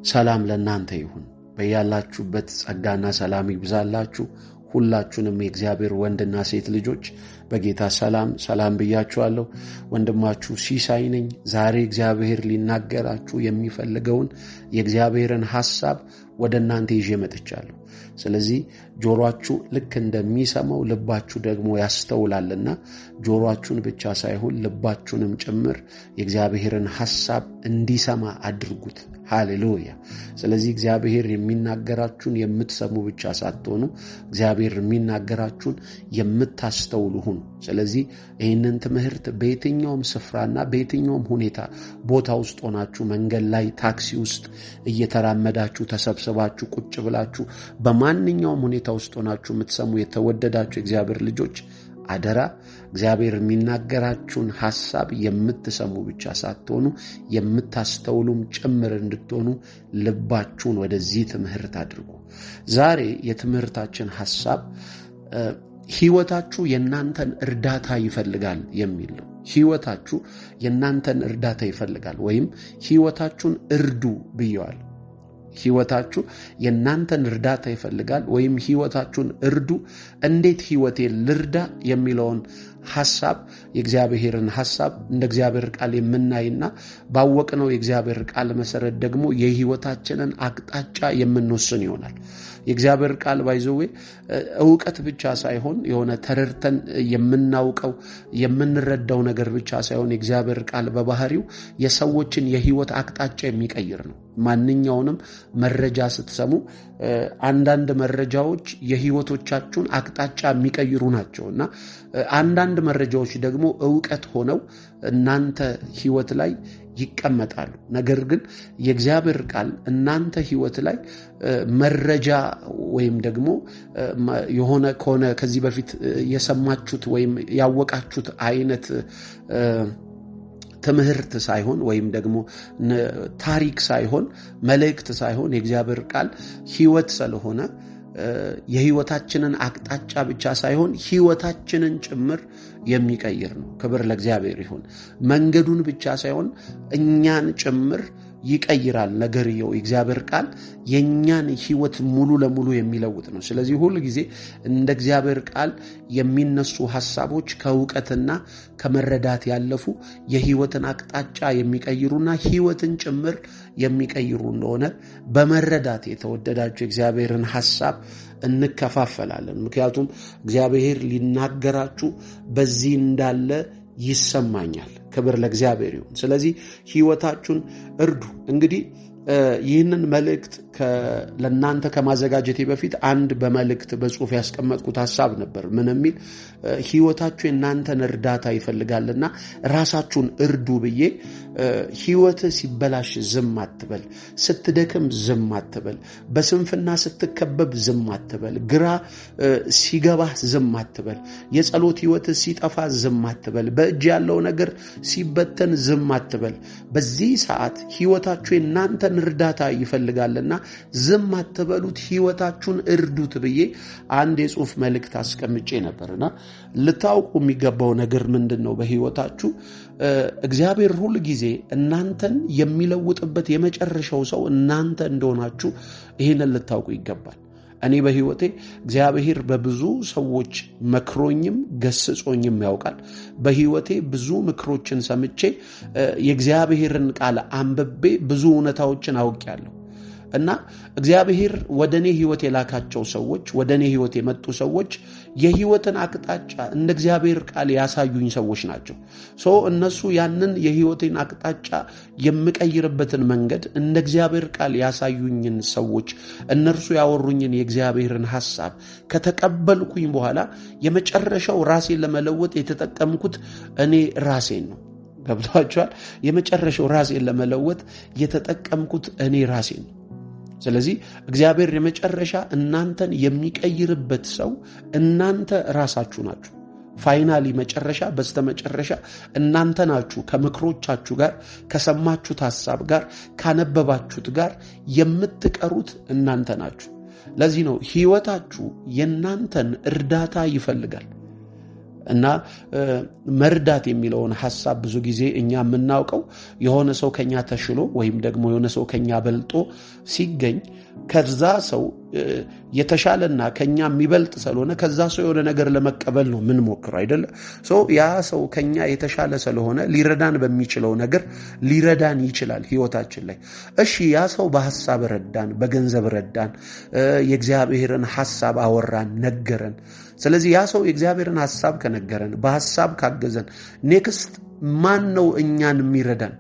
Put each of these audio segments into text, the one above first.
ሰላም ለእናንተ ይሁን። በያላችሁበት ጸጋና ሰላም ይብዛላችሁ። ሁላችሁንም የእግዚአብሔር ወንድና ሴት ልጆች በጌታ ሰላም ሰላም ብያችኋለሁ። ወንድማችሁ ሲሳይ ነኝ። ዛሬ እግዚአብሔር ሊናገራችሁ የሚፈልገውን የእግዚአብሔርን ሐሳብ ወደ እናንተ ይዤ መጥቻለሁ። ስለዚህ ጆሮአችሁ ልክ እንደሚሰማው ልባችሁ ደግሞ ያስተውላልና ጆሮአችሁን ብቻ ሳይሆን ልባችሁንም ጭምር የእግዚአብሔርን ሐሳብ እንዲሰማ አድርጉት። ሃሌሉያ። ስለዚህ እግዚአብሔር የሚናገራችሁን የምትሰሙ ብቻ ሳትሆኑ እግዚአብሔር የሚናገራችሁን የምታስተውሉ ሁኑ። ስለዚህ ይህንን ትምህርት በየትኛውም ስፍራና በየትኛውም ሁኔታ ቦታ ውስጥ ሆናችሁ፣ መንገድ ላይ፣ ታክሲ ውስጥ እየተራመዳችሁ፣ ተሰብስባችሁ፣ ቁጭ ብላችሁ፣ በማንኛውም ሁኔታ ውስጥ ሆናችሁ የምትሰሙ የተወደዳችሁ የእግዚአብሔር ልጆች አደራ፣ እግዚአብሔር የሚናገራችሁን ሐሳብ የምትሰሙ ብቻ ሳትሆኑ የምታስተውሉም ጭምር እንድትሆኑ ልባችሁን ወደዚህ ትምህርት አድርጉ። ዛሬ የትምህርታችን ሐሳብ ሕይወታችሁ የእናንተን እርዳታ ይፈልጋል የሚል ነው። ሕይወታችሁ የእናንተን እርዳታ ይፈልጋል ወይም ሕይወታችሁን እርዱ ብየዋል። ሕይወታችሁ የእናንተን እርዳታ ይፈልጋል ወይም ሕይወታችሁን እርዱ። እንዴት ሕይወቴን ልርዳ የሚለውን ሐሳብ፣ የእግዚአብሔርን ሐሳብ እንደ እግዚአብሔር ቃል የምናይና ባወቅነው የእግዚአብሔር ቃል መሰረት ደግሞ የሕይወታችንን አቅጣጫ የምንወስን ይሆናል። የእግዚአብሔር ቃል by the way እውቀት ብቻ ሳይሆን፣ የሆነ ተረድተን የምናውቀው የምንረዳው ነገር ብቻ ሳይሆን፣ የእግዚአብሔር ቃል በባህሪው የሰዎችን የሕይወት አቅጣጫ የሚቀይር ነው። ማንኛውንም መረጃ ስትሰሙ አንዳንድ መረጃዎች የሕይወቶቻችሁን አቅጣጫ የሚቀይሩ ናቸው እና አንዳንድ መረጃዎች ደግሞ እውቀት ሆነው እናንተ ሕይወት ላይ ይቀመጣሉ። ነገር ግን የእግዚአብሔር ቃል እናንተ ሕይወት ላይ መረጃ ወይም ደግሞ የሆነ ከሆነ ከዚህ በፊት የሰማችሁት ወይም ያወቃችሁት አይነት ትምህርት ሳይሆን ወይም ደግሞ ታሪክ ሳይሆን፣ መልእክት ሳይሆን፣ የእግዚአብሔር ቃል ሕይወት ስለሆነ የሕይወታችንን አቅጣጫ ብቻ ሳይሆን ሕይወታችንን ጭምር የሚቀይር ነው። ክብር ለእግዚአብሔር ይሁን። መንገዱን ብቻ ሳይሆን እኛን ጭምር ይቀይራል። ነገርየው የእግዚአብሔር ቃል የእኛን ሕይወት ሙሉ ለሙሉ የሚለውጥ ነው። ስለዚህ ሁል ጊዜ እንደ እግዚአብሔር ቃል የሚነሱ ሐሳቦች ከእውቀትና ከመረዳት ያለፉ የሕይወትን አቅጣጫ የሚቀይሩና ሕይወትን ጭምር የሚቀይሩ እንደሆነ በመረዳት የተወደዳቸው የእግዚአብሔርን ሐሳብ እንከፋፈላለን። ምክንያቱም እግዚአብሔር ሊናገራችሁ በዚህ እንዳለ ይሰማኛል። ክብር ለእግዚአብሔር ይሁን። ስለዚህ ሕይወታችሁን እርዱ። እንግዲህ ይህንን መልእክት ለእናንተ ከማዘጋጀቴ በፊት አንድ በመልእክት በጽሁፍ ያስቀመጥኩት ሀሳብ ነበር። ምን የሚል? ሕይወታችሁ የእናንተን እርዳታ ይፈልጋልና ራሳችሁን እርዱ ብዬ። ሕይወትህ ሲበላሽ ዝም አትበል፣ ስትደክም ዝም አትበል፣ በስንፍና ስትከበብ ዝም አትበል፣ ግራ ሲገባህ ዝም አትበል፣ የጸሎት ሕይወትህ ሲጠፋ ዝም አትበል፣ በእጅ ያለው ነገር ሲበተን ዝም አትበል። በዚህ ሰዓት ሕይወታችሁ የእናንተን እርዳታ ይፈልጋልና ዝም አትበሉት፣ ሕይወታችሁን እርዱት ብዬ አንድ የጽሁፍ መልእክት አስቀምጬ ነበርና ልታውቁ የሚገባው ነገር ምንድን ነው? በሕይወታችሁ እግዚአብሔር ሁል ጊዜ እናንተን የሚለውጥበት የመጨረሻው ሰው እናንተ እንደሆናችሁ ይህንን ልታውቁ ይገባል። እኔ በሕይወቴ እግዚአብሔር በብዙ ሰዎች መክሮኝም ገስጾኝም ያውቃል። በሕይወቴ ብዙ ምክሮችን ሰምቼ፣ የእግዚአብሔርን ቃል አንብቤ ብዙ እውነታዎችን አውቄያለሁ። እና እግዚአብሔር ወደ እኔ ሕይወት የላካቸው ሰዎች፣ ወደ እኔ ሕይወት የመጡ ሰዎች የሕይወትን አቅጣጫ እንደ እግዚአብሔር ቃል ያሳዩኝ ሰዎች ናቸው። So እነሱ ያንን የሕይወቴን አቅጣጫ የምቀይርበትን መንገድ እንደ እግዚአብሔር ቃል ያሳዩኝን ሰዎች፣ እነርሱ ያወሩኝን የእግዚአብሔርን ሐሳብ ከተቀበልኩኝ በኋላ የመጨረሻው ራሴን ለመለወጥ የተጠቀምኩት እኔ ራሴን ነው። ገብቷችኋል? የመጨረሻው ራሴን ለመለወጥ የተጠቀምኩት እኔ ራሴን ነው። ስለዚህ እግዚአብሔር የመጨረሻ እናንተን የሚቀይርበት ሰው እናንተ ራሳችሁ ናችሁ። Finally መጨረሻ በስተመጨረሻ እናንተ ናችሁ። ከምክሮቻችሁ ጋር፣ ከሰማችሁት ሐሳብ ጋር፣ ካነበባችሁት ጋር የምትቀሩት እናንተ ናችሁ። ለዚህ ነው ሕይወታችሁ የእናንተን እርዳታ ይፈልጋል። እና መርዳት የሚለውን ሐሳብ ብዙ ጊዜ እኛ የምናውቀው የሆነ ሰው ከኛ ተሽሎ ወይም ደግሞ የሆነ ሰው ከኛ በልጦ ሲገኝ ከዛ ሰው የተሻለና ከኛ የሚበልጥ ስለሆነ ከዛ ሰው የሆነ ነገር ለመቀበል ነው ምንሞክረው አይደለ? ያ ሰው ከኛ የተሻለ ስለሆነ ሊረዳን በሚችለው ነገር ሊረዳን ይችላል ህይወታችን ላይ። እሺ ያ ሰው በሐሳብ ረዳን፣ በገንዘብ ረዳን፣ የእግዚአብሔርን ሐሳብ አወራን፣ ነገረን። ስለዚህ ያ ሰው የእግዚአብሔርን ሐሳብ ከነገረን፣ በሐሳብ ካገዘን፣ next ማን ነው እኛን የሚረዳን?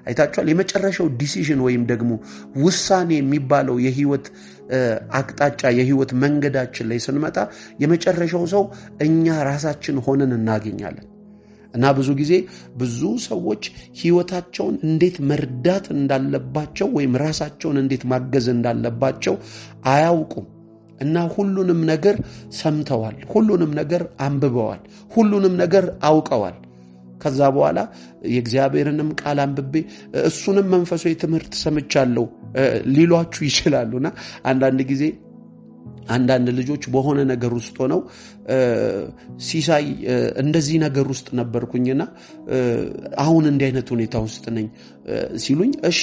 አይታችኋል። የመጨረሻው decision ወይም ደግሞ ውሳኔ የሚባለው የህይወት አቅጣጫ የህይወት መንገዳችን ላይ ስንመጣ የመጨረሻው ሰው እኛ ራሳችን ሆነን እናገኛለን። እና ብዙ ጊዜ ብዙ ሰዎች ህይወታቸውን እንዴት መርዳት እንዳለባቸው ወይም ራሳቸውን እንዴት ማገዝ እንዳለባቸው አያውቁም። እና ሁሉንም ነገር ሰምተዋል፣ ሁሉንም ነገር አንብበዋል፣ ሁሉንም ነገር አውቀዋል። ከዛ በኋላ የእግዚአብሔርንም ቃል አንብቤ እሱንም መንፈሳዊ ትምህርት ሰምቻለሁ ሊሏችሁ ይችላሉና አንዳንድ ጊዜ አንዳንድ ልጆች በሆነ ነገር ውስጥ ሆነው ሲሳይ እንደዚህ ነገር ውስጥ ነበርኩኝና አሁን እንዲህ አይነት ሁኔታ ውስጥ ነኝ ሲሉኝ፣ እሺ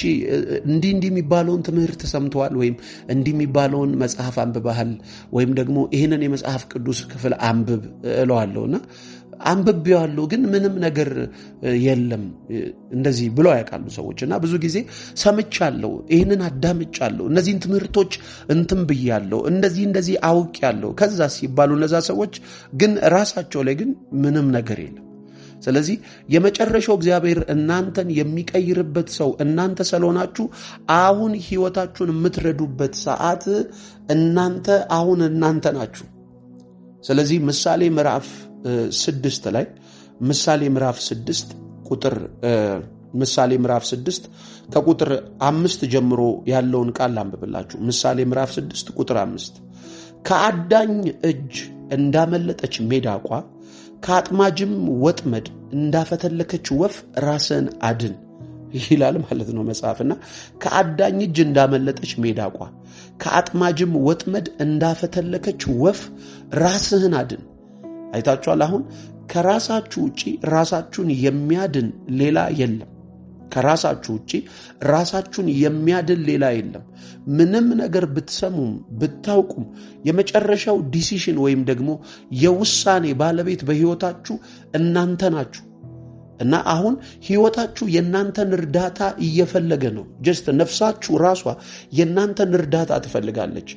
እንዲህ እንዲህ የሚባለውን ትምህርት ሰምተዋል ወይም እንዲህ የሚባለውን መጽሐፍ አንብበሃል ወይም ደግሞ ይህንን የመጽሐፍ ቅዱስ ክፍል አንብብ እለዋለሁና አንብቤዋለሁ ግን ምንም ነገር የለም እንደዚህ ብለው ያውቃሉ ሰዎች። እና ብዙ ጊዜ ሰምቻለሁ፣ ይህንን አዳምጫለሁ፣ እነዚህን ትምህርቶች እንትን ብያለሁ፣ እንደዚህ እንደዚህ አውቄያለሁ ከዛ ሲባሉ እነዛ ሰዎች ግን ራሳቸው ላይ ግን ምንም ነገር የለም። ስለዚህ የመጨረሻው እግዚአብሔር እናንተን የሚቀይርበት ሰው እናንተ ስለሆናችሁ አሁን ህይወታችሁን የምትረዱበት ሰዓት እናንተ አሁን እናንተ ናችሁ። ስለዚህ ምሳሌ ምዕራፍ 6 ላይ ምሳሌ ምዕራፍ 6 ቁጥር ምሳሌ ምዕራፍ 6 ከቁጥር 5 ጀምሮ ያለውን ቃል ላንብብላችሁ። ምሳሌ ምዕራፍ 6 ቁጥር 5 ከአዳኝ እጅ እንዳመለጠች ሜዳቋ ከአጥማጅም ወጥመድ እንዳፈተለከች ወፍ ራስን አድን ይላል ማለት ነው መጽሐፍና። ከአዳኝ እጅ እንዳመለጠች ሜዳቋ ከአጥማጅም ወጥመድ እንዳፈተለከች ወፍ ራስህን አድን። አይታችኋል። አሁን ከራሳችሁ ውጪ ራሳችሁን የሚያድን ሌላ የለም። ከራሳችሁ ውጪ ራሳችሁን የሚያድን ሌላ የለም። ምንም ነገር ብትሰሙም ብታውቁም የመጨረሻው decision ወይም ደግሞ የውሳኔ ባለቤት በህይወታችሁ እናንተ ናችሁ። እና አሁን ህይወታችሁ የእናንተን እርዳታ እየፈለገ ነው። just ነፍሳችሁ ራሷ የእናንተን እርዳታ ትፈልጋለች።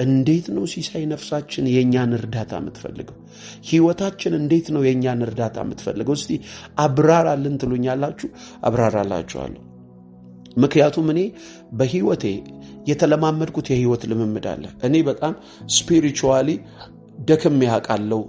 እንዴት ነው ሲሳይ ነፍሳችን የእኛን እርዳታ የምትፈልገው? ህይወታችን እንዴት ነው የእኛን እርዳታ የምትፈልገው? እስቲ አብራራልን ትሉኛላችሁ። አብራራላችኋለሁ። ምክንያቱም እኔ በህይወቴ የተለማመድኩት የህይወት ልምምድ አለ። እኔ በጣም spiritually ደክሜ አውቃለሁ።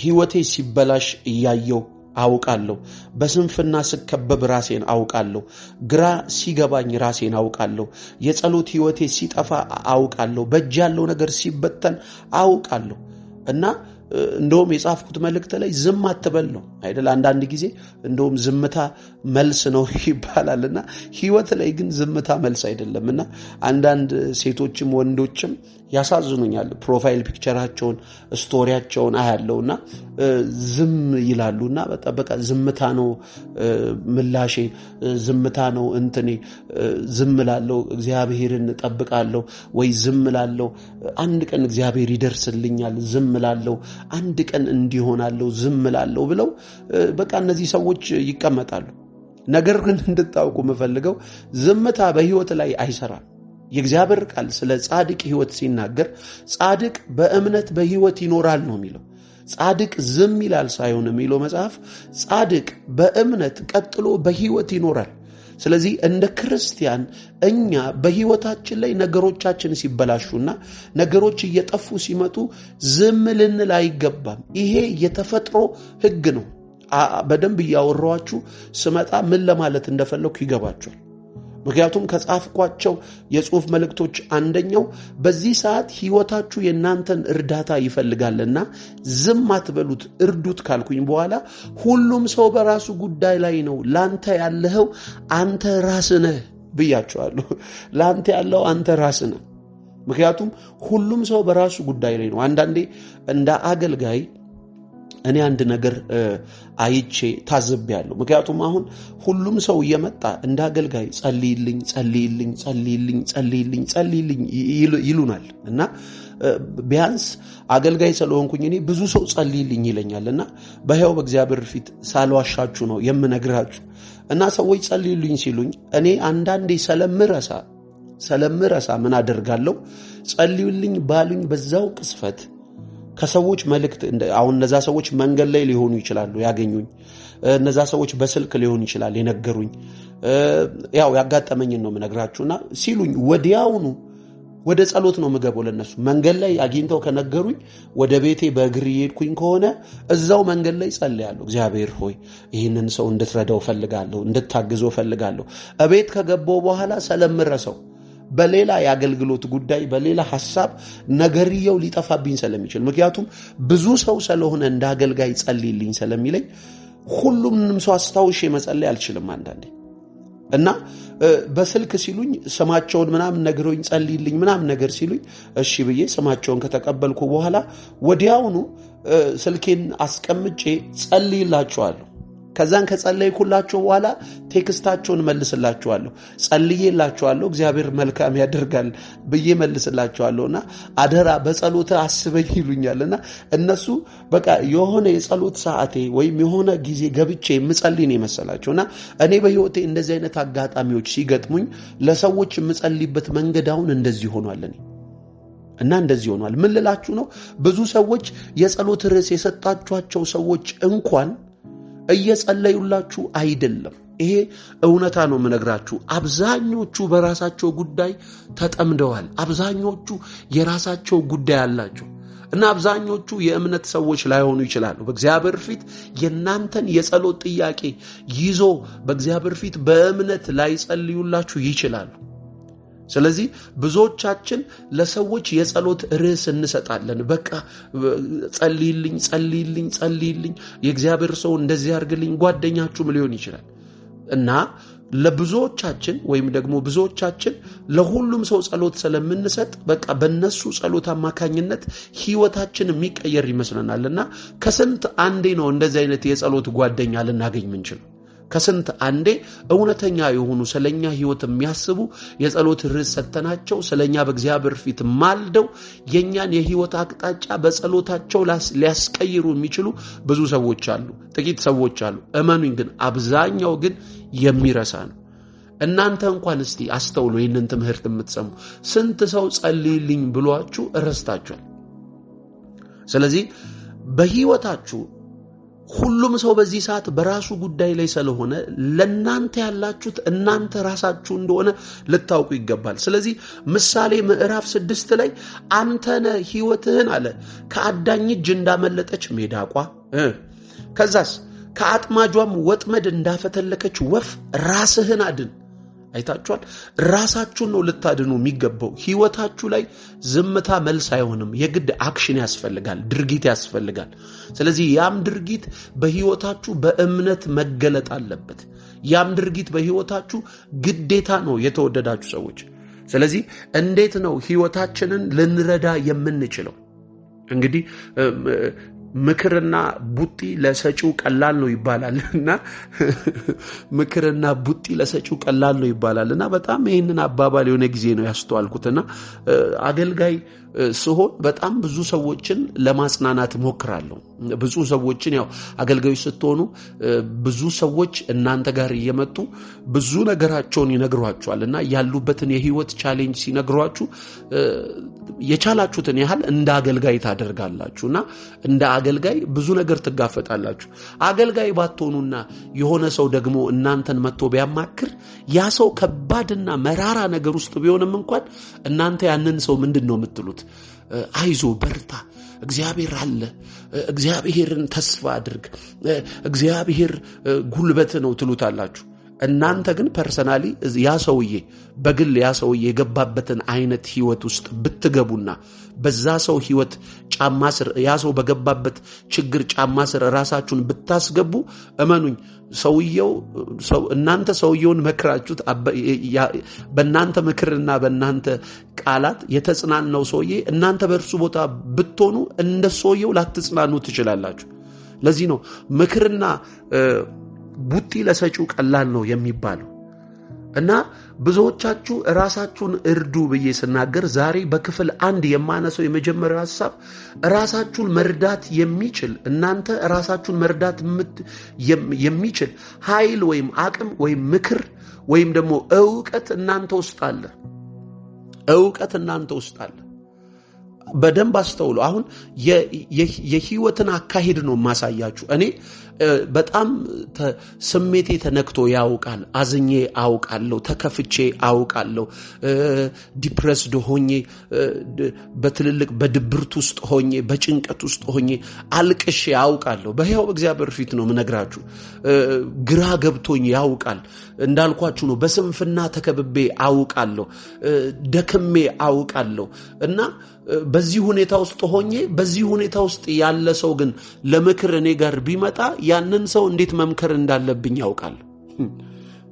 ህይወቴ ሲበላሽ እያየው አውቃለሁ። በስንፍና ስከበብ ራሴን አውቃለሁ። ግራ ሲገባኝ ራሴን አውቃለሁ። የጸሎት ህይወቴ ሲጠፋ አውቃለሁ። በእጅ ያለው ነገር ሲበተን አውቃለሁ። እና እንደውም የጻፍኩት መልእክት ላይ ዝም አትበል ነው አይደል? አንዳንድ ጊዜ እንደውም ዝምታ መልስ ነው ይባላልና ህይወት ላይ ግን ዝምታ መልስ አይደለም። እና አንዳንድ ሴቶችም ወንዶችም ያሳዝኑኛል። profile picture ኣቸውን story ያቸውን አያለውና ዝም ይላሉና በቃ ዝምታ ነው ምላሼ፣ ዝምታ ነው እንትኔ፣ ዝም እላለሁ፣ እግዚአብሔርን እጠብቃለሁ ወይ ዝም እላለሁ፣ አንድ ቀን እግዚአብሔር ይደርስልኛል፣ ዝም እላለሁ፣ አንድ ቀን እንዲሆናለሁ፣ ዝም እላለሁ ብለው በቃ እነዚህ ሰዎች ይቀመጣሉ። ነገር ግን እንድታውቁ የምፈልገው ዝምታ በህይወት ላይ አይሰራም። የእግዚአብሔር ቃል ስለ ጻድቅ ህይወት ሲናገር ጻድቅ በእምነት በህይወት ይኖራል ነው የሚለው። ጻድቅ ዝም ይላል ሳይሆን የሚለው መጽሐፍ ጻድቅ በእምነት ቀጥሎ በህይወት ይኖራል። ስለዚህ እንደ ክርስቲያን እኛ በህይወታችን ላይ ነገሮቻችን ሲበላሹና ነገሮች እየጠፉ ሲመጡ ዝም ልንል አይገባም። ይሄ የተፈጥሮ ህግ ነው። በደንብ እያወራኋችሁ ስመጣ ምን ለማለት እንደፈለኩ ይገባችኋል። ምክንያቱም ከጻፍኳቸው የጽሁፍ መልእክቶች አንደኛው በዚህ ሰዓት ህይወታችሁ የእናንተን እርዳታ ይፈልጋልና ዝም አትበሉት፣ እርዱት ካልኩኝ በኋላ ሁሉም ሰው በራሱ ጉዳይ ላይ ነው። ላንተ ያለኸው አንተ ራስህ ነህ ብያቸዋለሁ። ላንተ ያለው አንተ ራስህ ነህ። ምክንያቱም ሁሉም ሰው በራሱ ጉዳይ ላይ ነው። አንዳንዴ እንደ አገልጋይ እኔ አንድ ነገር አይቼ ታዝቤያለሁ። ምክንያቱም አሁን ሁሉም ሰው እየመጣ እንደ አገልጋይ ጸልይልኝ፣ ጸልይልኝ፣ ጸልይልኝ፣ ጸልይልኝ፣ ጸልይልኝ ይሉናል እና ቢያንስ አገልጋይ ስለሆንኩኝ እኔ ብዙ ሰው ጸልይልኝ ይለኛል እና በሕያው በእግዚአብሔር ፊት ሳልዋሻችሁ ነው የምነግራችሁ። እና ሰዎች ጸልይልኝ ሲሉኝ እኔ አንዳንዴ ስለምረሳ ምን አደርጋለሁ? ጸልዩልኝ ባሉኝ በዛው ቅስፈት ከሰዎች መልእክት፣ አሁን እነዛ ሰዎች መንገድ ላይ ሊሆኑ ይችላሉ ያገኙኝ፣ እነዛ ሰዎች በስልክ ሊሆን ይችላል የነገሩኝ፣ ያው ያጋጠመኝን ነው የምነግራችሁና ሲሉኝ ወዲያውኑ ወደ ጸሎት ነው የምገባው። ለነሱ መንገድ ላይ አግኝተው ከነገሩኝ ወደ ቤቴ በእግር እየሄድኩኝ ከሆነ እዛው መንገድ ላይ ጸልያለሁ። እግዚአብሔር ሆይ ይህንን ሰው እንድትረዳው እፈልጋለሁ፣ እንድታግዘው እፈልጋለሁ። እቤት ከገባው በኋላ ስለምረሰው በሌላ የአገልግሎት ጉዳይ በሌላ ሐሳብ ነገርየው ሊጠፋብኝ ስለሚችል፣ ምክንያቱም ብዙ ሰው ስለሆነ እንደ አገልጋይ ጸልይልኝ ስለሚለኝ ሁሉምንም ሰው አስታውሼ መጸለይ አልችልም አንዳንዴ። እና በስልክ ሲሉኝ ስማቸውን ምናምን ነግረውኝ ጸልይልኝ ምናምን ነገር ሲሉኝ እሺ ብዬ ስማቸውን ከተቀበልኩ በኋላ ወዲያውኑ ስልኬን አስቀምጬ ጸልይላቸዋለሁ። ከዛን ከጸለይኩላቸው በኋላ text ኣቸውን መልስላቸዋለሁ። ጸልዬላቸዋለሁ፣ እግዚአብሔር መልካም ያደርጋል ብዬ መልስላቸዋለሁና አደራ በጸሎት አስበኝ ይሉኛልና እነሱ በቃ የሆነ የጸሎት ሰዓቴ ወይም የሆነ ጊዜ ገብቼ የምጸልይ ነው የመሰላቸውና እኔ በሕይወቴ እንደዚህ አይነት አጋጣሚዎች ሲገጥሙኝ ለሰዎች የምጸልይበት መንገድ አሁን እንደዚህ ሆኗል። እኔ እና እንደዚህ ሆኗል። ምን ልላችሁ ነው? ብዙ ሰዎች የጸሎት ርዕስ የሰጣችኋቸው ሰዎች እንኳን እየጸለዩላችሁ አይደለም። ይሄ እውነታ ነው የምነግራችሁ። አብዛኞቹ በራሳቸው ጉዳይ ተጠምደዋል። አብዛኞቹ የራሳቸው ጉዳይ አላቸው እና አብዛኞቹ የእምነት ሰዎች ላይሆኑ ይችላሉ። በእግዚአብሔር ፊት የእናንተን የጸሎት ጥያቄ ይዞ በእግዚአብሔር ፊት በእምነት ላይጸልዩላችሁ ይችላሉ። ስለዚህ ብዙዎቻችን ለሰዎች የጸሎት ርዕስ እንሰጣለን። በቃ ጸልይልኝ፣ ጸልይልኝ፣ ጸልይልኝ፣ የእግዚአብሔር ሰው እንደዚህ ያርግልኝ፣ ጓደኛችሁም ሊሆን ይችላል። እና ለብዙዎቻችን ወይም ደግሞ ብዙዎቻችን ለሁሉም ሰው ጸሎት ስለምንሰጥ በቃ በነሱ ጸሎት አማካኝነት ሕይወታችን የሚቀየር ይመስለናል። እና ከስንት አንዴ ነው እንደዚህ አይነት የጸሎት ጓደኛ ልናገኝ ምንችለው። ከስንት አንዴ እውነተኛ የሆኑ ስለኛ ሕይወት የሚያስቡ የጸሎት ርዕስ ሰጥተናቸው ስለኛ በእግዚአብሔር ፊት ማልደው የኛን የሕይወት አቅጣጫ በጸሎታቸው ሊያስቀይሩ የሚችሉ ብዙ ሰዎች አሉ፣ ጥቂት ሰዎች አሉ። እመኑኝ ግን አብዛኛው ግን የሚረሳ ነው። እናንተ እንኳን እስቲ አስተውሉ፣ ይህንን ትምህርት የምትሰሙ ስንት ሰው ጸልይልኝ ብሏችሁ እረስታችኋል። ስለዚህ በሕይወታችሁ ሁሉም ሰው በዚህ ሰዓት በራሱ ጉዳይ ላይ ስለሆነ ለናንተ ያላችሁት እናንተ ራሳችሁ እንደሆነ ልታውቁ ይገባል። ስለዚህ ምሳሌ ምዕራፍ 6 ላይ አንተ ነህ ሕይወትህን አለ ከአዳኝ እጅ እንዳመለጠች ሜዳቋ፣ ከዛስ ከአጥማጇም ወጥመድ እንዳፈተለከች ወፍ ራስህን አድን። አይታችኋል። ራሳችሁን ነው ልታድኑ የሚገባው። ሕይወታችሁ ላይ ዝምታ መልስ አይሆንም። የግድ action ያስፈልጋል፣ ድርጊት ያስፈልጋል። ስለዚህ ያም ድርጊት በሕይወታችሁ በእምነት መገለጥ አለበት። ያም ድርጊት በሕይወታችሁ ግዴታ ነው የተወደዳችሁ ሰዎች። ስለዚህ እንዴት ነው ሕይወታችንን ልንረዳ የምንችለው? እንግዲህ ምክርና ቡጢ ለሰጪው ቀላል ነው ይባላል እና ምክርና ቡጢ ለሰጪው ቀላል ነው ይባላል እና በጣም ይህንን አባባል የሆነ ጊዜ ነው ያስተዋልኩትና አገልጋይ ስሆን በጣም ብዙ ሰዎችን ለማጽናናት እሞክራለሁ። ብዙ ሰዎችን ያው አገልጋዮች ስትሆኑ ብዙ ሰዎች እናንተ ጋር እየመጡ ብዙ ነገራቸውን ይነግሯችኋል እና ያሉበትን የህይወት challenge ሲነግሯችሁ የቻላችሁትን ያህል እንደ አገልጋይ ታደርጋላችሁ እና እንደ አገልጋይ ብዙ ነገር ትጋፈጣላችሁ። አገልጋይ ባትሆኑና የሆነ ሰው ደግሞ እናንተን መጥቶ ቢያማክር ያ ሰው ከባድና መራራ ነገር ውስጥ ቢሆንም እንኳን እናንተ ያንን ሰው ምንድን ነው የምትሉት? አይዞ በርታ፣ እግዚአብሔር አለ፣ እግዚአብሔርን ተስፋ አድርግ፣ እግዚአብሔር ጉልበት ነው ትሉታላችሁ። እናንተ ግን personally ያ ሰውዬ በግል ያ ሰውዬ የገባበትን አይነት ህይወት ውስጥ ብትገቡና በዛ ሰው ህይወት ጫማ ስር ያ ሰው በገባበት ችግር ጫማ ስር ራሳችሁን ብታስገቡ እመኑኝ ሰውየው እናንተ ሰውየውን መክራችሁት በእናንተ ምክርና በእናንተ ቃላት የተጽናናው ሰውዬ እናንተ በእርሱ ቦታ ብትሆኑ እንደ ሰውየው ላትጽናኑ ትችላላችሁ። ለዚህ ነው ምክርና ቡጢ ለሰጪው ቀላል ነው የሚባለው። እና ብዙዎቻችሁ ራሳችሁን እርዱ ብዬ ስናገር ዛሬ በክፍል አንድ የማነሰው የመጀመሪያው ሐሳብ ራሳችሁን መርዳት የሚችል፣ እናንተ ራሳችሁን መርዳት የሚችል ኃይል ወይም አቅም ወይም ምክር ወይም ደግሞ እውቀት እናንተ ውስጥ አለ። እውቀት እናንተ ውስጥ አለ። በደንብ አስተውሉ። አሁን የህይወትን አካሄድ ነው የማሳያችሁ። እኔ በጣም ስሜቴ ተነክቶ ያውቃል። አዝኜ አውቃለሁ፣ ተከፍቼ አውቃለሁ፣ depressed ሆኜ፣ በትልልቅ በድብርት ውስጥ ሆኜ፣ በጭንቀት ውስጥ ሆኜ አልቅሼ አውቃለሁ። በሕያው እግዚአብሔር ፊት ነው የምነግራችሁ። ግራ ገብቶኝ ያውቃል። እንዳልኳችሁ ነው። በስንፍና ተከብቤ አውቃለሁ፣ ደክሜ አውቃለሁ። እና በዚህ ሁኔታ ውስጥ ሆኜ በዚህ ሁኔታ ውስጥ ያለ ሰው ግን ለምክር እኔ ጋር ቢመጣ ያንን ሰው እንዴት መምከር እንዳለብኝ ያውቃል።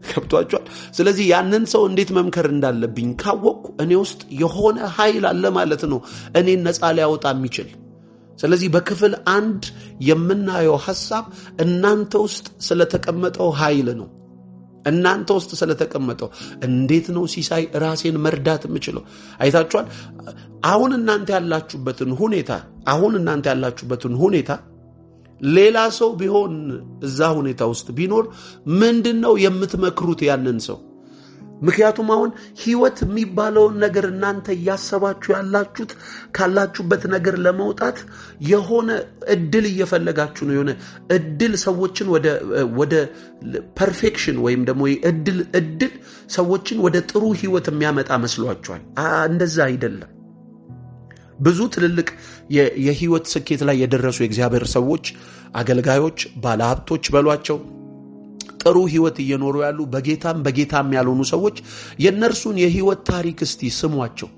ገብቷችኋል? ስለዚህ ያንን ሰው እንዴት መምከር እንዳለብኝ ካወቅኩ እኔ ውስጥ የሆነ ኃይል አለ ማለት ነው፣ እኔን ነፃ ሊያወጣ የሚችል። ስለዚህ በክፍል አንድ የምናየው ሐሳብ እናንተ ውስጥ ስለተቀመጠው ኃይል ነው። እናንተ ውስጥ ስለተቀመጠው እንዴት ነው ሲሳይ ራሴን መርዳት የምችለው? አይታችኋል? አሁን እናንተ ያላችሁበትን ሁኔታ ሌላ ሰው ቢሆን፣ እዛ ሁኔታ ውስጥ ቢኖር ምንድን ነው የምትመክሩት ያንን ሰው? ምክንያቱም አሁን ህይወት የሚባለውን ነገር እናንተ እያሰባችሁ ያላችሁት ካላችሁበት ነገር ለመውጣት የሆነ እድል እየፈለጋችሁ ነው። የሆነ እድል ሰዎችን ወደ perfection ወይም ደግሞ እድል ሰዎችን ወደ ጥሩ ህይወት የሚያመጣ መስሏችኋል። እንደዛ አይደለም። ብዙ ትልልቅ የህይወት ስኬት ላይ የደረሱ የእግዚአብሔር ሰዎች፣ አገልጋዮች፣ ባለሀብቶች በሏቸው፣ ጥሩ ህይወት እየኖሩ ያሉ በጌታም በጌታም ያልሆኑ ሰዎች የእነርሱን የህይወት ታሪክ እስቲ ስሟቸው።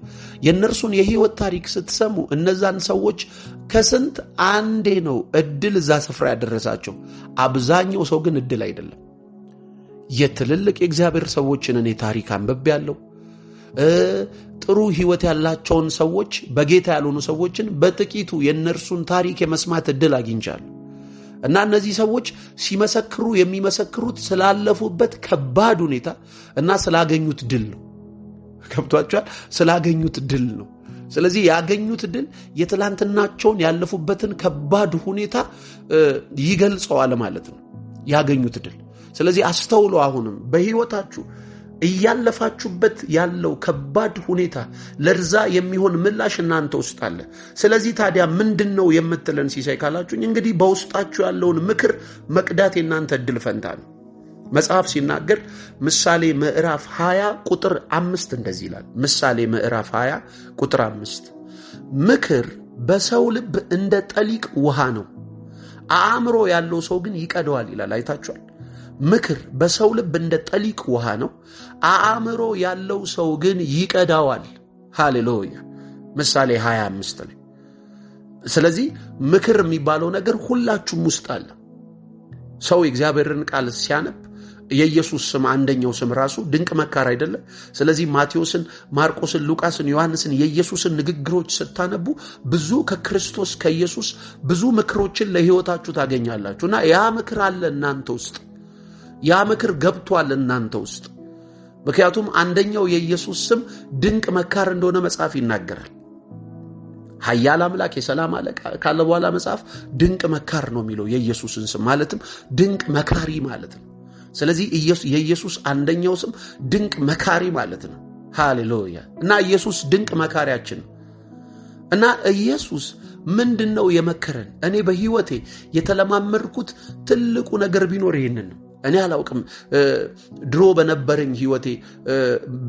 የእነርሱን የህይወት ታሪክ ስትሰሙ እነዛን ሰዎች ከስንት አንዴ ነው እድል እዛ ስፍራ ያደረሳቸው። አብዛኛው ሰው ግን እድል አይደለም። የትልልቅ የእግዚአብሔር ሰዎችን እኔ ታሪክ አንብቤያለሁ። ጥሩ ህይወት ያላቸውን ሰዎች፣ በጌታ ያልሆኑ ሰዎችን በጥቂቱ የእነርሱን ታሪክ የመስማት እድል አግኝቻለሁ። እና እነዚህ ሰዎች ሲመሰክሩ የሚመሰክሩት ስላለፉበት ከባድ ሁኔታ እና ስላገኙት ድል ነው። ገብቷችኋል? ስላገኙት ድል ነው። ስለዚህ ያገኙት ድል የትላንትናቸውን ያለፉበትን ከባድ ሁኔታ ይገልጸዋል ማለት ነው። ያገኙት ድል። ስለዚህ አስተውሎ አሁንም በህይወታችሁ እያለፋችሁበት ያለው ከባድ ሁኔታ ለዛ የሚሆን ምላሽ እናንተ ውስጥ አለ። ስለዚህ ታዲያ ምንድን ነው የምትለን ሲሳይ ካላችሁኝ፣ እንግዲህ በውስጣችሁ ያለውን ምክር መቅዳት የእናንተ እድል ፈንታ ነው። መጽሐፍ ሲናገር ምሳሌ ምዕራፍ 20 ቁጥር 5 እንደዚህ ይላል። ምሳሌ ምዕራፍ 20 ቁጥር 5፣ ምክር በሰው ልብ እንደ ጠሊቅ ውሃ ነው፣ አእምሮ ያለው ሰው ግን ይቀደዋል ይላል። አይታችኋል? ምክር በሰው ልብ እንደ ጠሊቅ ውሃ ነው፣ አእምሮ ያለው ሰው ግን ይቀዳዋል። ሃሌሉያ። ምሳሌ 25 ላይ። ስለዚህ ምክር የሚባለው ነገር ሁላችሁም ውስጥ አለ። ሰው የእግዚአብሔርን ቃል ሲያነብ የኢየሱስ ስም አንደኛው ስም ራሱ ድንቅ መካር አይደለም? ስለዚህ ማቴዎስን፣ ማርቆስን፣ ሉቃስን፣ ዮሐንስን የኢየሱስን ንግግሮች ስታነቡ ብዙ ከክርስቶስ ከኢየሱስ ብዙ ምክሮችን ለሕይወታችሁ ታገኛላችሁ። እና ያ ምክር አለ እናንተ ውስጥ፣ ያ ምክር ገብቷል እናንተ ውስጥ። ምክንያቱም አንደኛው የኢየሱስ ስም ድንቅ መካር እንደሆነ መጽሐፍ ይናገራል። ኃያል አምላክ፣ የሰላም አለቃ ካለ በኋላ መጽሐፍ ድንቅ መካር ነው የሚለው የኢየሱስን ስም፣ ማለትም ድንቅ መካሪ ማለት ነው። ስለዚህ የኢየሱስ አንደኛው ስም ድንቅ መካሪ ማለት ነው። ሃሌሉያ! እና ኢየሱስ ድንቅ መካሪያችን ነው። እና ኢየሱስ ምንድን ነው የመከረን? እኔ በሕይወቴ የተለማመድኩት ትልቁ ነገር ቢኖር ይህንን ነው። እኔ አላውቅም፣ ድሮ በነበረኝ ህይወቴ፣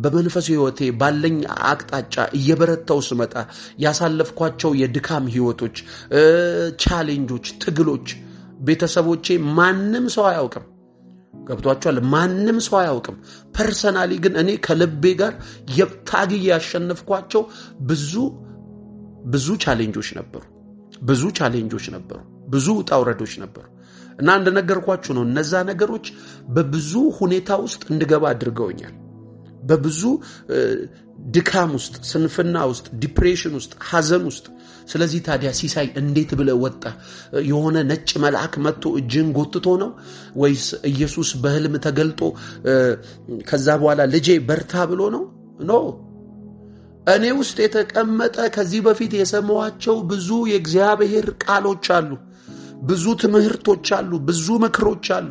በመንፈሳዊ ህይወቴ ባለኝ አቅጣጫ እየበረታው ስመጣ ያሳለፍኳቸው የድካም ህይወቶች፣ challenge ኦች፣ ትግሎች ቤተሰቦቼ ማንም ሰው አያውቅም። ገብቷችኋል? ማንም ሰው አያውቅም። Personally ግን እኔ ከልቤ ጋር ታግዬ ያሸነፍኳቸው ብዙ ብዙ challenge ኦች ነበሩ። ብዙ challenge ኦች ነበሩ። ብዙ ውጣ ውረዶች ነበሩ። እና እንደነገርኳችሁ ነው። እነዛ ነገሮች በብዙ ሁኔታ ውስጥ እንድገባ አድርገውኛል። በብዙ ድካም ውስጥ፣ ስንፍና ውስጥ፣ depression ውስጥ፣ ሐዘን ውስጥ። ስለዚህ ታዲያ ሲሳይ እንዴት ብለህ ወጣ? የሆነ ነጭ መልአክ መጥቶ እጅን ጎትቶ ነው ወይስ ኢየሱስ በህልም ተገልጦ ከዛ በኋላ ልጄ በርታ ብሎ ነው? No፣ እኔ ውስጥ የተቀመጠ ከዚህ በፊት የሰማኋቸው ብዙ የእግዚአብሔር ቃሎች አሉ፣ ብዙ ትምህርቶች አሉ፣ ብዙ ምክሮች አሉ።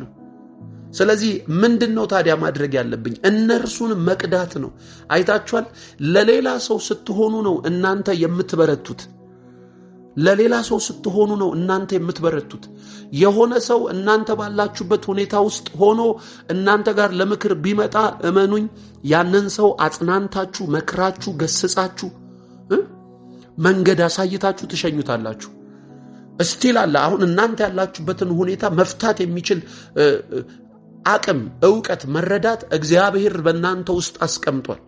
ስለዚህ ምንድን ነው ታዲያ ማድረግ ያለብኝ? እነርሱን መቅዳት ነው። አይታችኋል። ለሌላ ሰው ስትሆኑ ነው እናንተ የምትበረቱት። ለሌላ ሰው ስትሆኑ ነው እናንተ የምትበረቱት። የሆነ ሰው እናንተ ባላችሁበት ሁኔታ ውስጥ ሆኖ እናንተ ጋር ለምክር ቢመጣ እመኑኝ፣ ያንን ሰው አጽናንታችሁ፣ መክራችሁ፣ ገስጻችሁ፣ መንገድ አሳይታችሁ ትሸኙታላችሁ። Still አለ አሁን እናንተ ያላችሁበትን ሁኔታ መፍታት የሚችል አቅም፣ እውቀት፣ መረዳት እግዚአብሔር በእናንተ ውስጥ አስቀምጧል።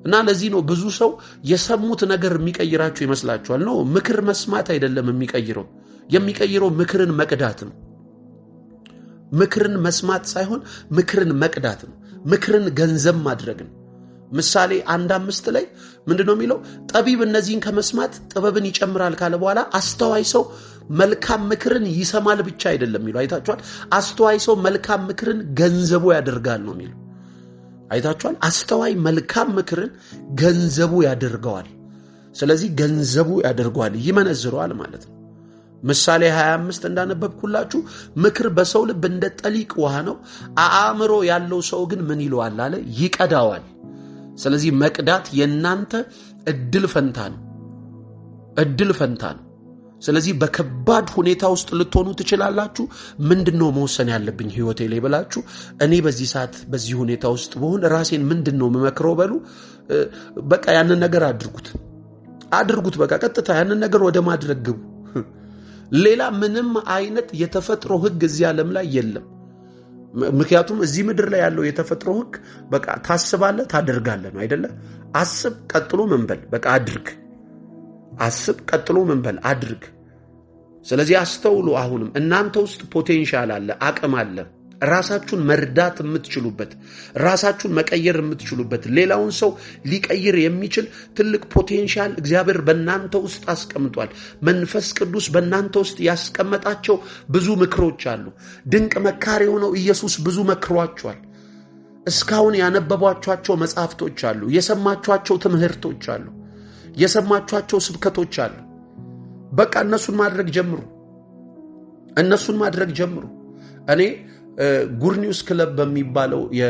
እና ለዚህ ነው ብዙ ሰው የሰሙት ነገር የሚቀይራቸው ይመስላችኋል። No፣ ምክር መስማት አይደለም የሚቀይረው። የሚቀይረው ምክርን መቅዳት ነው። ምክርን መስማት ሳይሆን ምክርን መቅዳት ነው። ምክርን ገንዘብ ማድረግ ነው። ምሳሌ 1:5 ላይ ምንድን ነው የሚለው? ጠቢብ እነዚህን ከመስማት ጥበብን ይጨምራል ካለ በኋላ አስተዋይ ሰው መልካም ምክርን ይሰማል ብቻ አይደለም የሚለው። አይታችኋል። አስተዋይ ሰው መልካም ምክርን ገንዘቡ ያደርጋል ነው የሚለው። አይታችኋል። አስተዋይ መልካም ምክርን ገንዘቡ ያደርገዋል። ስለዚህ ገንዘቡ ያደርገዋል፣ ይመነዝረዋል ማለት ነው። ምሳሌ 25 እንዳነበብኩላችሁ ምክር በሰው ልብ እንደ ጠሊቅ ውሃ ነው፣ አእምሮ ያለው ሰው ግን ምን ይለዋል አለ? ይቀዳዋል። ስለዚህ መቅዳት የእናንተ እድል ፈንታ ነው፣ እድል ፈንታ ነው። ስለዚህ በከባድ ሁኔታ ውስጥ ልትሆኑ ትችላላችሁ። ምንድን ነው መወሰን ያለብኝ ህይወቴ ላይ ብላችሁ፣ እኔ በዚህ ሰዓት በዚህ ሁኔታ ውስጥ ብሆን ራሴን ምንድን ነው የምመክረው በሉ። በቃ ያንን ነገር አድርጉት፣ አድርጉት። በቃ ቀጥታ ያንን ነገር ወደ ማድረግ ግቡ። ሌላ ምንም አይነት የተፈጥሮ ህግ እዚህ ዓለም ላይ የለም። ምክንያቱም እዚህ ምድር ላይ ያለው የተፈጥሮ ህግ በቃ ታስባለህ፣ ታደርጋለህ ነው አይደለ? አስብ፣ ቀጥሎ ምን በል፣ በቃ አድርግ። አስብ፣ ቀጥሎ ምን በል፣ አድርግ። ስለዚህ አስተውሉ። አሁንም እናንተ ውስጥ potential አለ፣ አቅም አለ። ራሳችሁን መርዳት የምትችሉበት፣ ራሳችሁን መቀየር የምትችሉበት፣ ሌላውን ሰው ሊቀይር የሚችል ትልቅ potential እግዚአብሔር በእናንተ ውስጥ አስቀምጧል። መንፈስ ቅዱስ በእናንተ ውስጥ ያስቀመጣቸው ብዙ ምክሮች አሉ። ድንቅ መካሪ የሆነው ኢየሱስ ብዙ መክሯቸዋል። እስካሁን ያነበቧቸኋቸው መጽሐፍቶች አሉ። የሰማችኋቸው ትምህርቶች አሉ። የሰማችኋቸው ስብከቶች አሉ። በቃ እነሱን ማድረግ ጀምሩ። እነሱን ማድረግ ጀምሩ። እኔ Good News Club በሚባለው የ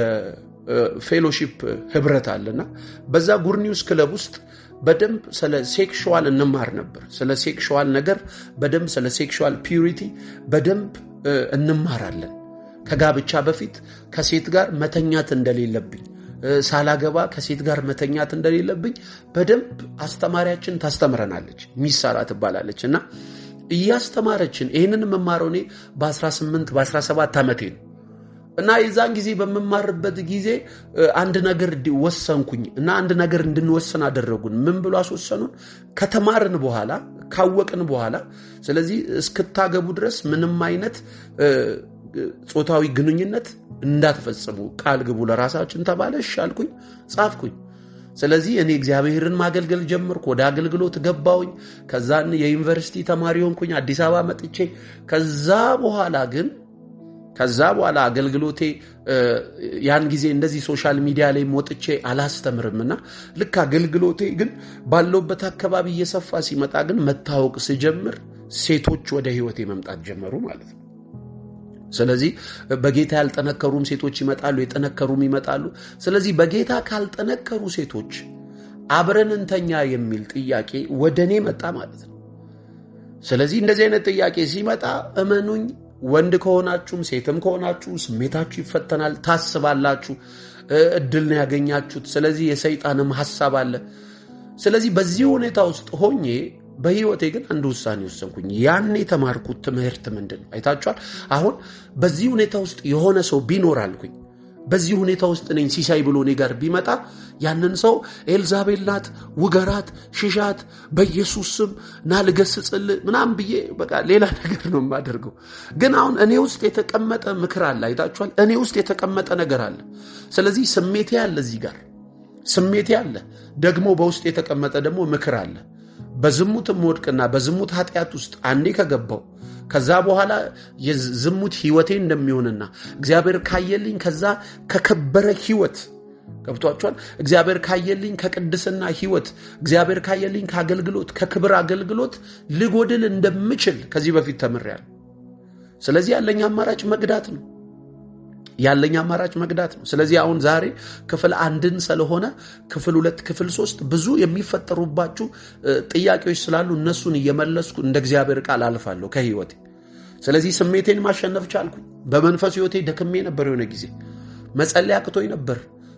fellowship ህብረት አለና በዛ Good News Club ውስጥ በደንብ ስለ sexual እንማር ነበር። ስለ sexual ነገር በደንብ፣ ስለ sexual purity በደንብ እንማራለን። ከጋብቻ በፊት ከሴት ጋር መተኛት እንደሌለብኝ፣ ሳላገባ ከሴት ጋር መተኛት እንደሌለብኝ በደንብ አስተማሪያችን ታስተምረናለች። Miss ሳራ ትባላለች እና እያስተማረችን ይህንን የምማረው እኔ በ18 በ17 ዓመቴ ነው። እና የዛን ጊዜ በምማርበት ጊዜ አንድ ነገር ወሰንኩኝ እና አንድ ነገር እንድንወስን አደረጉን። ምን ብሎ አስወሰኑን? ከተማርን በኋላ፣ ካወቅን በኋላ፣ ስለዚህ እስክታገቡ ድረስ ምንም አይነት ጾታዊ ግንኙነት እንዳትፈጽሙ ቃል ግቡ ለራሳችን ተባለ። እሺ አልኩኝ፣ ጻፍኩኝ። ስለዚህ እኔ እግዚአብሔርን ማገልገል ጀመርኩ። ወደ አገልግሎት ገባሁኝ። ከዛን የዩኒቨርሲቲ ተማሪ ሆንኩኝ አዲስ አበባ መጥቼ። ከዛ በኋላ አገልግሎቴ ያን ጊዜ እንደዚህ social media ላይ ወጥቼ አላስተምርም እና ልክ አገልግሎቴ ግን ባለሁበት አካባቢ እየሰፋ ሲመጣ ግን መታወቅ ስጀምር ሴቶች ወደ ህይወቴ መምጣት ጀመሩ ማለት ነው። ስለዚህ በጌታ ያልጠነከሩም ሴቶች ይመጣሉ፣ የጠነከሩም ይመጣሉ። ስለዚህ በጌታ ካልጠነከሩ ሴቶች አብረን እንተኛ የሚል ጥያቄ ወደ እኔ መጣ ማለት ነው። ስለዚህ እንደዚህ አይነት ጥያቄ ሲመጣ እመኑኝ፣ ወንድ ከሆናችሁም ሴትም ከሆናችሁ ስሜታችሁ ይፈተናል፣ ታስባላችሁ፣ እድል ነው ያገኛችሁት። ስለዚህ የሰይጣንም ሐሳብ አለ። ስለዚህ በዚህ ሁኔታ ውስጥ ሆኜ በህይወቴ ግን አንድ ውሳኔ ወሰንኩኝ። ያን የተማርኩት ትምህርት ምንድን ነው? አይታችኋል። አሁን በዚህ ሁኔታ ውስጥ የሆነ ሰው ቢኖር አልኩኝ፣ በዚህ ሁኔታ ውስጥ ነኝ ሲሳይ ብሎ እኔ ጋር ቢመጣ ያንን ሰው ኤልዛቤል ናት፣ ውገራት፣ ሽሻት፣ በኢየሱስ ስም ና ልገስጽልህ ምናምን ብዬ በቃ ሌላ ነገር ነው የማደርገው። ግን አሁን እኔ ውስጥ የተቀመጠ ምክር አለ። አይታችኋል። እኔ ውስጥ የተቀመጠ ነገር አለ። ስለዚህ ስሜቴ አለ እዚህ ጋር ስሜቴ አለ፣ ደግሞ በውስጥ የተቀመጠ ደግሞ ምክር አለ። በዝሙትም ወድቅና በዝሙት ኃጢአት ውስጥ አንዴ ከገባው ከዛ በኋላ የዝሙት ህይወቴ እንደሚሆንና እግዚአብሔር ካየልኝ ከዛ ከከበረ ህይወት ገብቷቸዋል። እግዚአብሔር ካየልኝ ከቅድስና ህይወት፣ እግዚአብሔር ካየልኝ ከአገልግሎት፣ ከክብር አገልግሎት ልጎድል እንደምችል ከዚህ በፊት ተምሬያለሁ። ስለዚህ ያለኝ አማራጭ መግዳት ነው። ያለኝ አማራጭ መግዳት ነው። ስለዚህ አሁን ዛሬ ክፍል አንድን ስለሆነ ክፍል ሁለት፣ ክፍል ሶስት ብዙ የሚፈጠሩባችሁ ጥያቄዎች ስላሉ እነሱን እየመለስኩ እንደ እግዚአብሔር ቃል አልፋለሁ ከህይወቴ። ስለዚህ ስሜቴን ማሸነፍ ቻልኩኝ። በመንፈስ ህይወቴ ደክሜ ነበር። የሆነ ጊዜ መጸለይ አቅቶኝ ነበር።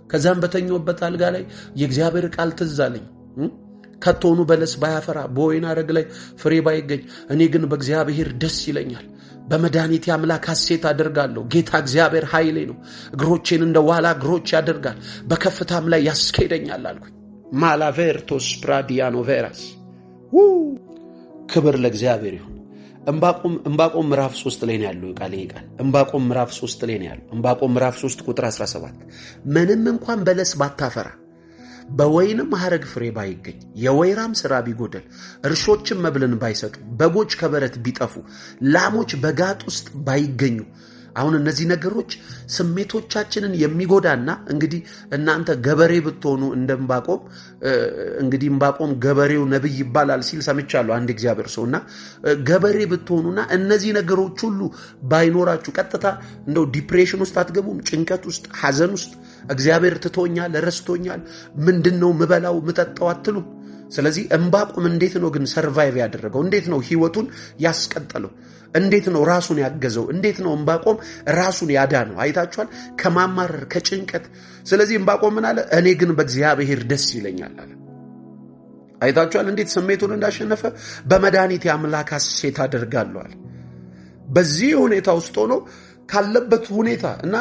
ከዛም በተኛሁበት አልጋ ላይ የእግዚአብሔር ቃል ትዝ አለኝ። ከቶኑ በለስ ባያፈራ በወይን ሐረግ ላይ ፍሬ ባይገኝ፣ እኔ ግን በእግዚአብሔር ደስ ይለኛል፣ በመድኃኒቴ አምላክ ሐሴት አደርጋለሁ። ጌታ እግዚአብሔር ኃይሌ ነው፣ እግሮቼን እንደ ዋላ እግሮች ያደርጋል፣ በከፍታም ላይ ያስኬደኛል አልኩኝ። ማላቬርቶስ ፕራዲያኖ ቬራስ። ክብር ለእግዚአብሔር ይሁን። ዕንባቆም ምዕራፍ 3 ላይ ነው ያለው ቃል። ይሄ ቃል ዕንባቆም ምዕራፍ 3 ላይ ነው ያለው። ዕንባቆም ምዕራፍ 3 ቁጥር 17፣ ምንም እንኳን በለስ ባታፈራ፣ በወይንም ሐረግ ፍሬ ባይገኝ፣ የወይራም ሥራ ቢጎደል፣ እርሾችም መብልን ባይሰጡ፣ በጎች ከበረት ቢጠፉ፣ ላሞች በጋጥ ውስጥ ባይገኙ። አሁን እነዚህ ነገሮች ስሜቶቻችንን የሚጎዳና እንግዲህ እናንተ ገበሬ ብትሆኑ እንደ ዕንባቆም፣ እንግዲህ ዕንባቆም ገበሬው ነብይ ይባላል ሲል ሰምቻለሁ አንድ እግዚአብሔር ሰው፣ እና ገበሬ ብትሆኑና እነዚህ ነገሮች ሁሉ ባይኖራችሁ ቀጥታ እንደው depression ውስጥ አትገቡም? ጭንቀት ውስጥ፣ ሐዘን ውስጥ፣ እግዚአብሔር ትቶኛል፣ ረስቶኛል፣ ምንድን ነው ምበላው ምጠጣው አትሉም? ስለዚህ ዕንባቆም እንዴት ነው ግን survive ያደረገው? እንዴት ነው ህይወቱን ያስቀጠለው? እንዴት ነው ራሱን ያገዘው? እንዴት ነው ዕንባቆም ራሱን ያዳነው? አይታችኋል? ከማማረር፣ ከጭንቀት። ስለዚህ ዕንባቆም ምን አለ? እኔ ግን በእግዚአብሔር ደስ ይለኛል አለ። አይታችኋል? እንዴት ስሜቱን እንዳሸነፈ። በመድኃኒቴ አምላክ ሐሴት አደርጋለሁ አለ። በዚህ ሁኔታ ውስጥ ሆኖ ካለበት ሁኔታ እና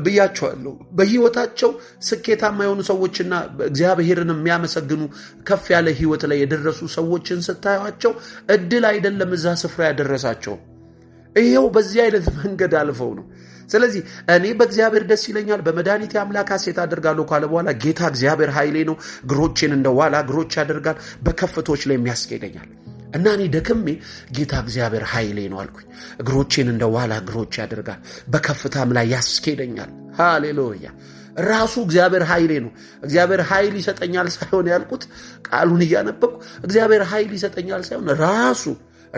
ብያቸዋለሁ። በህይወታቸው ስኬታማ የሆኑ ሰዎችና እግዚአብሔርን የሚያመሰግኑ ከፍ ያለ ህይወት ላይ የደረሱ ሰዎችን ስታዩቸው እድል አይደለም እዛ ስፍራ ያደረሳቸው፣ ይኸው በዚህ አይነት መንገድ አልፈው ነው። ስለዚህ እኔ በእግዚአብሔር ደስ ይለኛል፣ በመድኃኒቴ አምላክ ሐሴት አደርጋለሁ ካለ በኋላ ጌታ እግዚአብሔር ኃይሌ ነው፣ እግሮቼን እንደ ዋላ እግሮች ያደርጋል፣ በከፍቶች ላይ ያስኬደኛል። እና እኔ ደክሜ ጌታ እግዚአብሔር ኃይሌ ነው አልኩኝ። እግሮቼን እንደ ዋላ እግሮች ያደርጋል፣ በከፍታም ላይ ያስኬደኛል። ሃሌሉያ! ራሱ እግዚአብሔር ኃይሌ ነው። እግዚአብሔር ኃይል ይሰጠኛል ሳይሆን ያልኩት፣ ቃሉን እያነበብኩ እግዚአብሔር ኃይል ይሰጠኛል ሳይሆን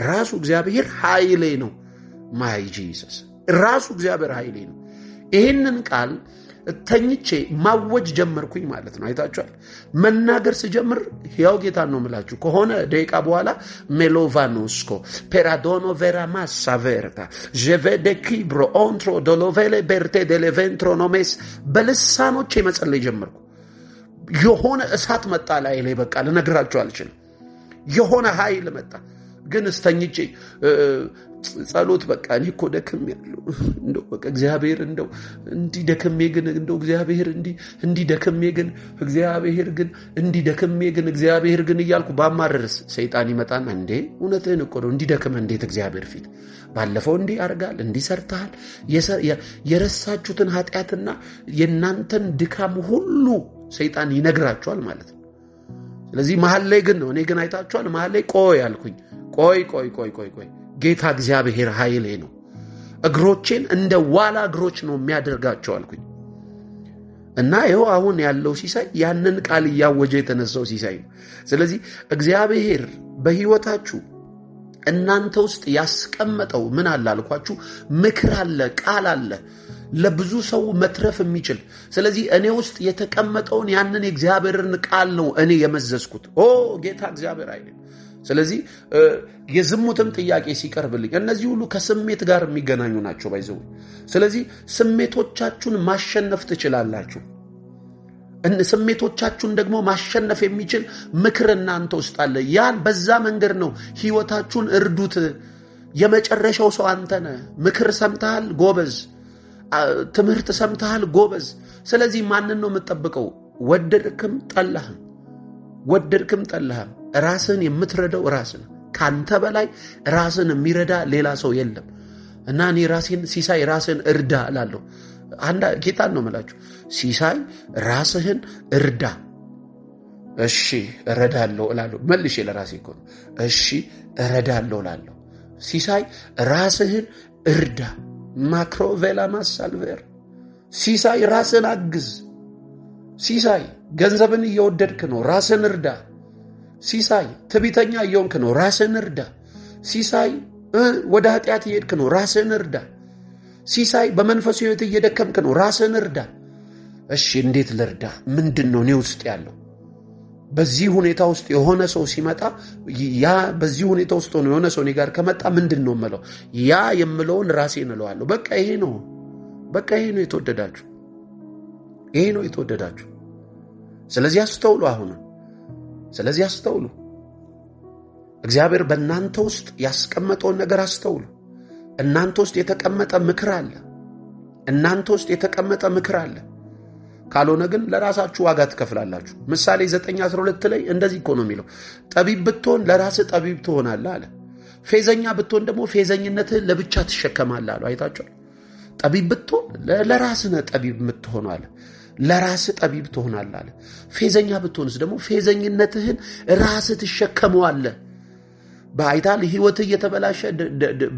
ራሱ እግዚአብሔር ኃይሌ ነው። My Jesus፣ ራሱ እግዚአብሔር ኃይሌ ነው። ይህንን ቃል ተኝቼ ማወጅ ጀመርኩኝ ማለት ነው። አይታችኋል። መናገር ስጀምር ሕያው ጌታን ነው የምላችሁ። ከሆነ ደቂቃ በኋላ ሜሎቫኖስኮ ፔራዶኖ ቬራማሳ ቬርታ ዤቬደ ኪብሮ ኦንትሮ ዶሎቬሌ ቤርቴ ደሌቬንትሮ ኖሜስ በልሳኖቼ መጸለይ ጀመርኩ። የሆነ እሳት መጣ ላይ ላይ፣ በቃ ልነግራችሁ አልችልም። የሆነ ኃይል መጣ። ግን እስተኝቼ ጸሎት በቃ እኔ እኮ ደክሜ ያለው እንደው በቃ እግዚአብሔር እንደው እንዲህ ደክሜ ግን እንደው እግዚአብሔር እንዲህ እንዲህ ደክሜ ግን እግዚአብሔር ግን እንዲህ ደክሜ ግን እግዚአብሔር ግን እያልኩ ባማረርስ ሰይጣን ይመጣና እንዴ እውነትህን እኮ ነው፣ እንዲህ ደክመህ እንዴት እግዚአብሔር ፊት፣ ባለፈው እንዲህ አድርጋል፣ እንዲህ ሰርተሃል። የረሳችሁትን ኃጢአትና የእናንተን ድካም ሁሉ ሰይጣን ይነግራችኋል ማለት ነው። ስለዚህ መሀል ላይ ግን ነው፣ እኔ ግን አይታችኋል፣ መሀል ላይ ቆይ አልኩኝ። ቆይ ቆይ ቆይ ቆይ ቆይ፣ ጌታ እግዚአብሔር ኃይሌ ነው፣ እግሮቼን እንደ ዋላ እግሮች ነው የሚያደርጋቸው አልኩኝ። እና ይኸው አሁን ያለው ሲሳይ ያንን ቃል እያወጀ የተነሳው ሲሳይ ነው። ስለዚህ እግዚአብሔር በሕይወታችሁ እናንተ ውስጥ ያስቀመጠው ምን አለ አልኳችሁ? ምክር አለ፣ ቃል አለ፣ ለብዙ ሰው መትረፍ የሚችል። ስለዚህ እኔ ውስጥ የተቀመጠውን ያንን የእግዚአብሔርን ቃል ነው እኔ የመዘዝኩት። ኦ ጌታ እግዚአብሔር ኃይሌ። ስለዚህ የዝሙትም ጥያቄ ሲቀርብልኝ እነዚህ ሁሉ ከስሜት ጋር የሚገናኙ ናቸው by the way። ስለዚህ ስሜቶቻችሁን ማሸነፍ ትችላላችሁ። ስሜቶቻችሁን ደግሞ ማሸነፍ የሚችል ምክር እናንተ ውስጥ አለ። ያን በዛ መንገድ ነው ህይወታችሁን እርዱት። የመጨረሻው ሰው አንተ ነህ። ምክር ሰምተሃል፣ ጎበዝ። ትምህርት ሰምተሃል፣ ጎበዝ። ስለዚህ ማንን ነው የምትጠብቀው? ወደድክም ጠላህም፣ ወደድክም ጠላህም ራስህን የምትረዳው ራስህ ነህ። ካንተ በላይ ራስን የሚረዳ ሌላ ሰው የለም። እና እኔ ራሴን ሲሳይ ራስን እርዳ እላለሁ። ጌታን ነው የምላችሁ። ሲሳይ ራስህን እርዳ። እሺ እረዳለሁ እላለሁ። መልሼ ለራሴ እኮ ነው። እሺ እረዳለሁ እላለሁ። ሲሳይ ራስህን እርዳ። ማክሮቬላ ማሳልቬር ሲሳይ ራስህን አግዝ። ሲሳይ ገንዘብን እየወደድክ ነው፣ ራስህን እርዳ። ሲሳይ ትዕቢተኛ እየሆንክ ነው፣ ራስህን እርዳ። ሲሳይ ወደ ኃጢአት እየሄድክ ነው፣ ራስህን እርዳ። ሲሳይ በመንፈሱ ሕይወት እየደከምክ ነው፣ ራስህን እርዳ። እሺ እንዴት ልርዳ? ምንድን ነው እኔ ውስጥ ያለው? በዚህ ሁኔታ ውስጥ የሆነ ሰው ሲመጣ፣ ያ በዚህ ሁኔታ ውስጥ ሆኖ የሆነ ሰው እኔ ጋር ከመጣ ምንድን ነው የምለው? ያ የምለውን ራሴን እለዋለሁ። በቃ ይሄ ነው፣ በቃ ይሄ ነው የተወደዳችሁ፣ ይሄ ነው የተወደዳችሁ። ስለዚህ አስተውሉ። አሁንም ስለዚህ አስተውሉ። እግዚአብሔር በእናንተ ውስጥ ያስቀመጠውን ነገር አስተውሉ። እናንተ ውስጥ የተቀመጠ ምክር አለ። እናንተ ውስጥ የተቀመጠ ምክር አለ። ካልሆነ ግን ለራሳችሁ ዋጋ ትከፍላላችሁ። ምሳሌ 9:12 ላይ እንደዚህ እኮ ነው የሚለው፣ ጠቢብ ብትሆን ለራስህ ጠቢብ ትሆናለህ አለ። ፌዘኛ ብትሆን ደግሞ ፌዘኝነትህን ለብቻ ትሸከማለህ አለ። አይታችኋል። ጠቢብ ብትሆን ለራስህ ነህ ጠቢብ የምትሆነው አለ። ለራስህ ጠቢብ ትሆናለህ አለ። ፌዘኛ ብትሆንስ ደግሞ ፌዘኝነትህን ራስህ ትሸከመዋለህ። በአይታል ህይወትህ እየተበላሸ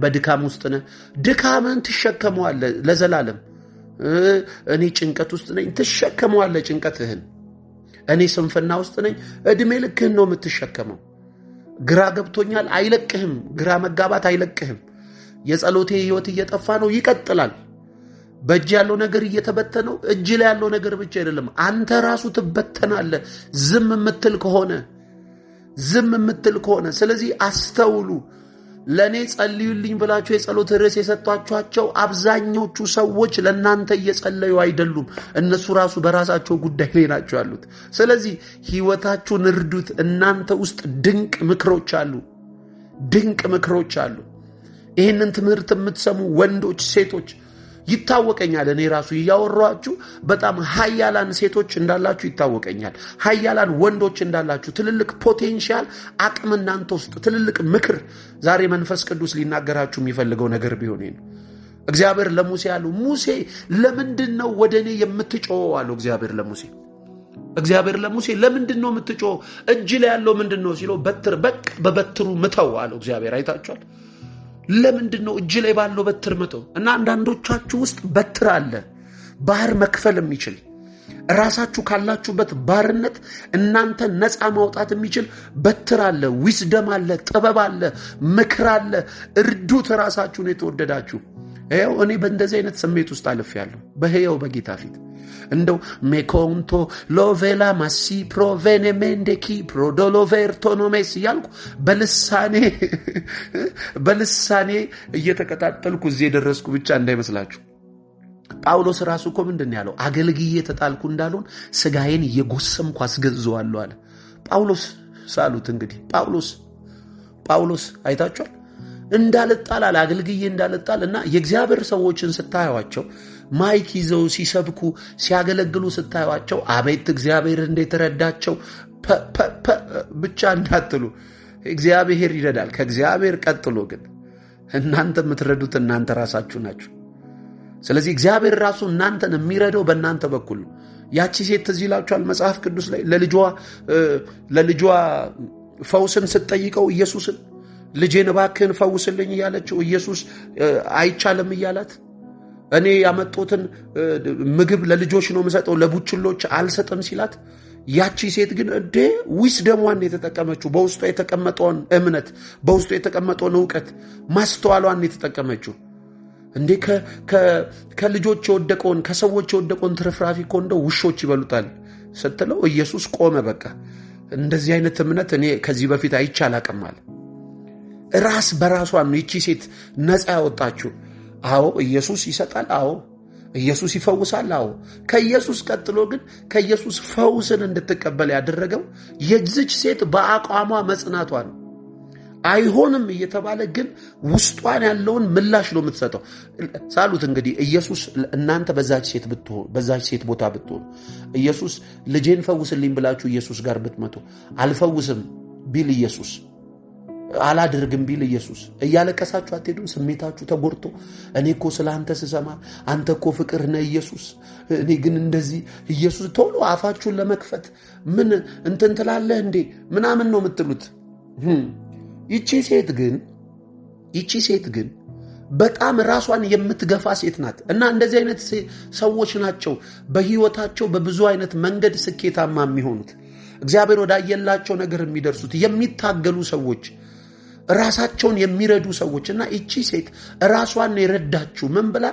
በድካም ውስጥ ነህ። ድካምህን ትሸከመዋለህ ለዘላለም። እኔ ጭንቀት ውስጥ ነኝ፣ ትሸከመዋለህ ጭንቀትህን። እኔ ስንፍና ውስጥ ነኝ፣ እድሜ ልክህን ነው የምትሸከመው። ግራ ገብቶኛል፣ አይለቅህም። ግራ መጋባት አይለቅህም። የጸሎቴ ህይወት እየጠፋ ነው፣ ይቀጥላል። በእጅ ያለው ነገር እየተበተነው፣ እጅ ላይ ያለው ነገር ብቻ አይደለም፣ አንተ ራሱ ትበተናለህ ዝም የምትል ከሆነ፣ ዝም የምትል ከሆነ። ስለዚህ አስተውሉ። ለእኔ ጸልዩልኝ ብላችሁ የጸሎት ርዕስ የሰጧችኋቸው አብዛኞቹ ሰዎች ለእናንተ እየጸለዩ አይደሉም። እነሱ ራሱ በራሳቸው ጉዳይ ላይ ናቸው ያሉት። ስለዚህ ህይወታችሁን እርዱት። እናንተ ውስጥ ድንቅ ምክሮች አሉ፣ ድንቅ ምክሮች አሉ። ይህንን ትምህርት የምትሰሙ ወንዶች፣ ሴቶች ይታወቀኛል። እኔ ራሱ እያወሯችሁ በጣም ሀያላን ሴቶች እንዳላችሁ ይታወቀኛል። ሀያላን ወንዶች እንዳላችሁ፣ ትልልቅ potential አቅም እናንተ ውስጥ፣ ትልልቅ ምክር። ዛሬ መንፈስ ቅዱስ ሊናገራችሁ የሚፈልገው ነገር ቢሆን ነው። እግዚአብሔር ለሙሴ አሉ፣ ሙሴ ለምንድን ነው ወደ እኔ የምትጮኸው አለው። እግዚአብሔር ለሙሴ፣ እግዚአብሔር ለሙሴ ለምንድን ነው የምትጮኸው? እጅ ላይ ያለው ምንድን ነው ሲለው በትር፣ በቃ በበትሩ ምተው አለው እግዚአብሔር። አይታችኋል። ለምንድን ነው እጅ ላይ ባለው በትር ምተው? እና አንዳንዶቻችሁ ውስጥ በትር አለ፣ ባህር መክፈል የሚችል፣ ራሳችሁ ካላችሁበት ባርነት እናንተ ነፃ ማውጣት የሚችል በትር አለ፣ wisdom አለ፣ ጥበብ አለ፣ ምክር አለ። እርዱት ራሳችሁን የተወደዳችሁ። ይኸው እኔ በእንደዚህ አይነት ስሜት ውስጥ አልፌያለሁ። በሕያው በጌታ ፊት እንደው ሜኮንቶ ሎቬላ ማሲ ፕሮቬኔ ሜንዴኪ ፕሮዶሎቬርቶኖሜስ እያልኩ በልሳኔ እየተቀጣጠልኩ እዚህ የደረስኩ ብቻ እንዳይመስላችሁ። ጳውሎስ ራሱ እኮ ምንድን ነው ያለው? አገልግዬ ተጣልኩ እንዳልሆን ስጋዬን እየጎሰምኩ አስገዘዋለሁ አለ። ጳውሎስ ሳሉት እንግዲህ ጳውሎስ አይታችኋል። እንዳልጣል አለ፣ አገልግዬ እንዳልጣል። እና የእግዚአብሔር ሰዎችን ስታዩዋቸው፣ mic ይዘው ሲሰብኩ ሲያገለግሉ ስታዩዋቸው አቤት እግዚአብሔር እንዴት ረዳቸው ብቻ እንዳትሉ። እግዚአብሔር ይረዳል። ከእግዚአብሔር ቀጥሎ ግን እናንተ የምትረዱት እናንተ ራሳችሁ ናችሁ። ስለዚህ እግዚአብሔር ራሱ እናንተን የሚረዳው በእናንተ በኩል ነው። ያቺ ሴት ትዝ ይላችኋል፣ መጽሐፍ ቅዱስ ላይ ለልጇ ፈውስን ስትጠይቀው ኢየሱስን፣ ልጄን እባክህን ፈውስልኝ እያለችው ኢየሱስ አይቻልም እያላት፣ እኔ ያመጡትን ምግብ ለልጆች ነው የምሰጠው፣ ለቡችሎች አልሰጥም ሲላት፣ ያቺ ሴት ግን እንዴ wisdom ዋን የተጠቀመችው፣ በውስጧ የተቀመጠውን እምነት፣ በውስጧ የተቀመጠውን እውቀት፣ ማስተዋሏን የተጠቀመችው። እንዴ ከልጆች የወደቀውን፣ ከሰዎች የወደቀውን ትርፍራፊ እኮ እንደው ውሾች ይበሉታል ስትለው ኢየሱስ ቆመ። በቃ እንደዚህ አይነት እምነት እኔ ከዚህ በፊት አይቼ አላቅም አለ። ራስ በራሷን ነው ይቺ ሴት ነፃ ያወጣችው። አዎ ኢየሱስ ይሰጣል። አዎ ኢየሱስ ይፈውሳል። አዎ ከኢየሱስ ቀጥሎ ግን ከኢየሱስ ፈውስን እንድትቀበል ያደረገው የዚች ሴት በአቋሟ መጽናቷ ነው። አይሆንም እየተባለ ግን ውስጧን ያለውን ምላሽ ነው የምትሰጠው። ሳሉት እንግዲህ ኢየሱስ እናንተ በዛች ሴት ብትሆኑ፣ በዛች ሴት ቦታ ብትሆኑ፣ ኢየሱስ ልጄን ፈውስልኝ ብላችሁ ኢየሱስ ጋር ብትመጡ አልፈውስም ቢል ኢየሱስ አላድርግም ቢል ኢየሱስ እያለቀሳችሁ አትሄዱም? ስሜታችሁ ተጎድቶ እኔ እኮ ስለ አንተ ስሰማ አንተ እኮ ፍቅር ነህ ኢየሱስ፣ እኔ ግን እንደዚህ ኢየሱስ፣ ቶሎ አፋችሁን ለመክፈት ምን እንትን ትላለህ እንዴ ምናምን ነው የምትሉት። ይቺ ሴት ግን ይቺ ሴት ግን በጣም ራሷን የምትገፋ ሴት ናት። እና እንደዚህ አይነት ሰዎች ናቸው በህይወታቸው በብዙ አይነት መንገድ ስኬታማ የሚሆኑት፣ እግዚአብሔር ወዳየላቸው ነገር የሚደርሱት፣ የሚታገሉ ሰዎች፣ ራሳቸውን የሚረዱ ሰዎች። እና ይቺ ሴት ራሷን የረዳችው ምን ብላ?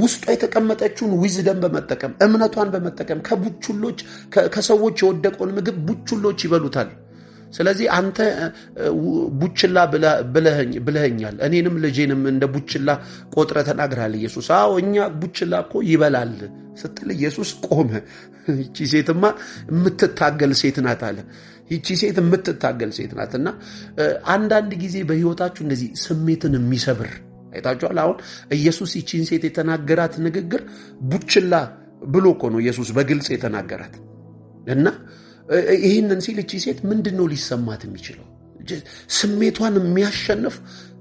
ውስጧ የተቀመጠችውን wisdom በመጠቀም፣ እምነቷን በመጠቀም። ከቡችሎች፣ ከሰዎች የወደቀውን ምግብ ቡችሎች ይበሉታል። ስለዚህ አንተ ቡችላ ብለኸኛል፣ እኔንም ልጄንም እንደ ቡችላ ቆጥረህ ተናግረሃል ኢየሱስ። አዎ፣ እኛ ቡችላ እኮ ይበላል ስትል ኢየሱስ ቆመ። ይቺ ሴትማ የምትታገል ሴት ናት አለ። ይቺ ሴት የምትታገል ሴት ናት። እና አንዳንድ ጊዜ በህይወታችሁ እንደዚህ ስሜትን የሚሰብር አይታችኋል። አሁን ኢየሱስ ይቺን ሴት የተናገራት ንግግር ቡችላ ብሎ እኮ ነው ኢየሱስ በግልጽ የተናገራት። እና ይህንን ሲል እቺ ሴት ምንድን ነው ሊሰማት የሚችለው? ስሜቷን የሚያሸንፍ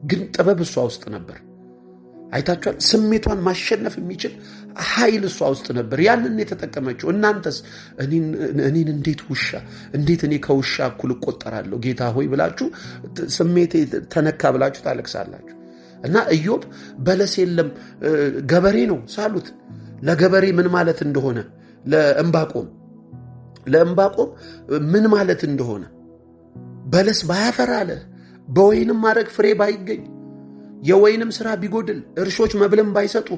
ግን ጥበብ እሷ ውስጥ ነበር። አይታችኋል። ስሜቷን ማሸነፍ የሚችል ኃይል እሷ ውስጥ ነበር። ያንን የተጠቀመችው። እናንተስ እኔን እንዴት ውሻ፣ እንዴት እኔ ከውሻ እኩል እቆጠራለሁ ጌታ ሆይ ብላችሁ፣ ስሜቴ ተነካ ብላችሁ ታለቅሳላችሁ። እና ኢዮብ በለስ የለም፣ ገበሬ ነው ሳሉት፣ ለገበሬ ምን ማለት እንደሆነ፣ ለእምባቆም ምን ማለት እንደሆነ፣ በለስ ባያፈራ አለ፣ በወይንም ሐረግ ፍሬ ባይገኝ፣ የወይንም ስራ ቢጎድል፣ እርሾች መብልም ባይሰጡ፣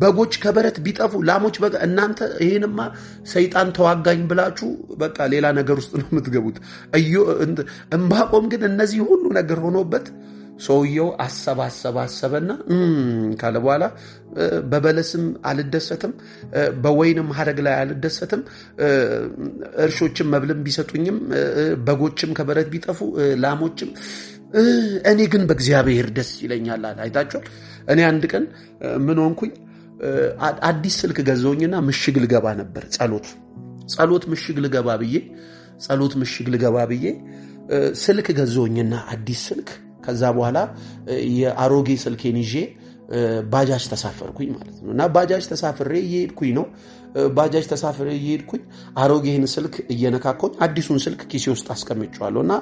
በጎች ከበረት ቢጠፉ፣ ላሞች በቃ እናንተ ይህንማ ሰይጣን ተዋጋኝ ብላችሁ በቃ ሌላ ነገር ውስጥ ነው የምትገቡት። እምባቆም ግን እነዚህ ሁሉ ነገር ሆኖበት ሰውየው አሰባ አሰባ አሰበና ካለ በኋላ በበለስም አልደሰትም፣ በወይንም ሐረግ ላይ አልደሰትም፣ እርሾችም መብልም ቢሰጡኝም፣ በጎችም ከበረት ቢጠፉ፣ ላሞችም፣ እኔ ግን በእግዚአብሔር ደስ ይለኛል አለ። አይታችኋል። እኔ አንድ ቀን ምን ሆንኩኝ? አዲስ ስልክ ገዛሁኝና ምሽግ ልገባ ነበር። ጸሎት ምሽግ ልገባ ብዬ፣ ጸሎት ምሽግ ልገባ ብዬ ስልክ ገዛሁኝና አዲስ ስልክ፣ ከዛ በኋላ የአሮጌ ስልኬን ይዤ ባጃጅ ተሳፈርኩኝ ማለት ነው። እና ባጃጅ ተሳፍሬ እየሄድኩኝ ነው። ባጃጅ ተሳፍሬ እየሄድኩኝ አሮጌን ስልክ እየነካካሁኝ አዲሱን ስልክ ኪሴ ውስጥ አስቀምጬዋለሁ። እና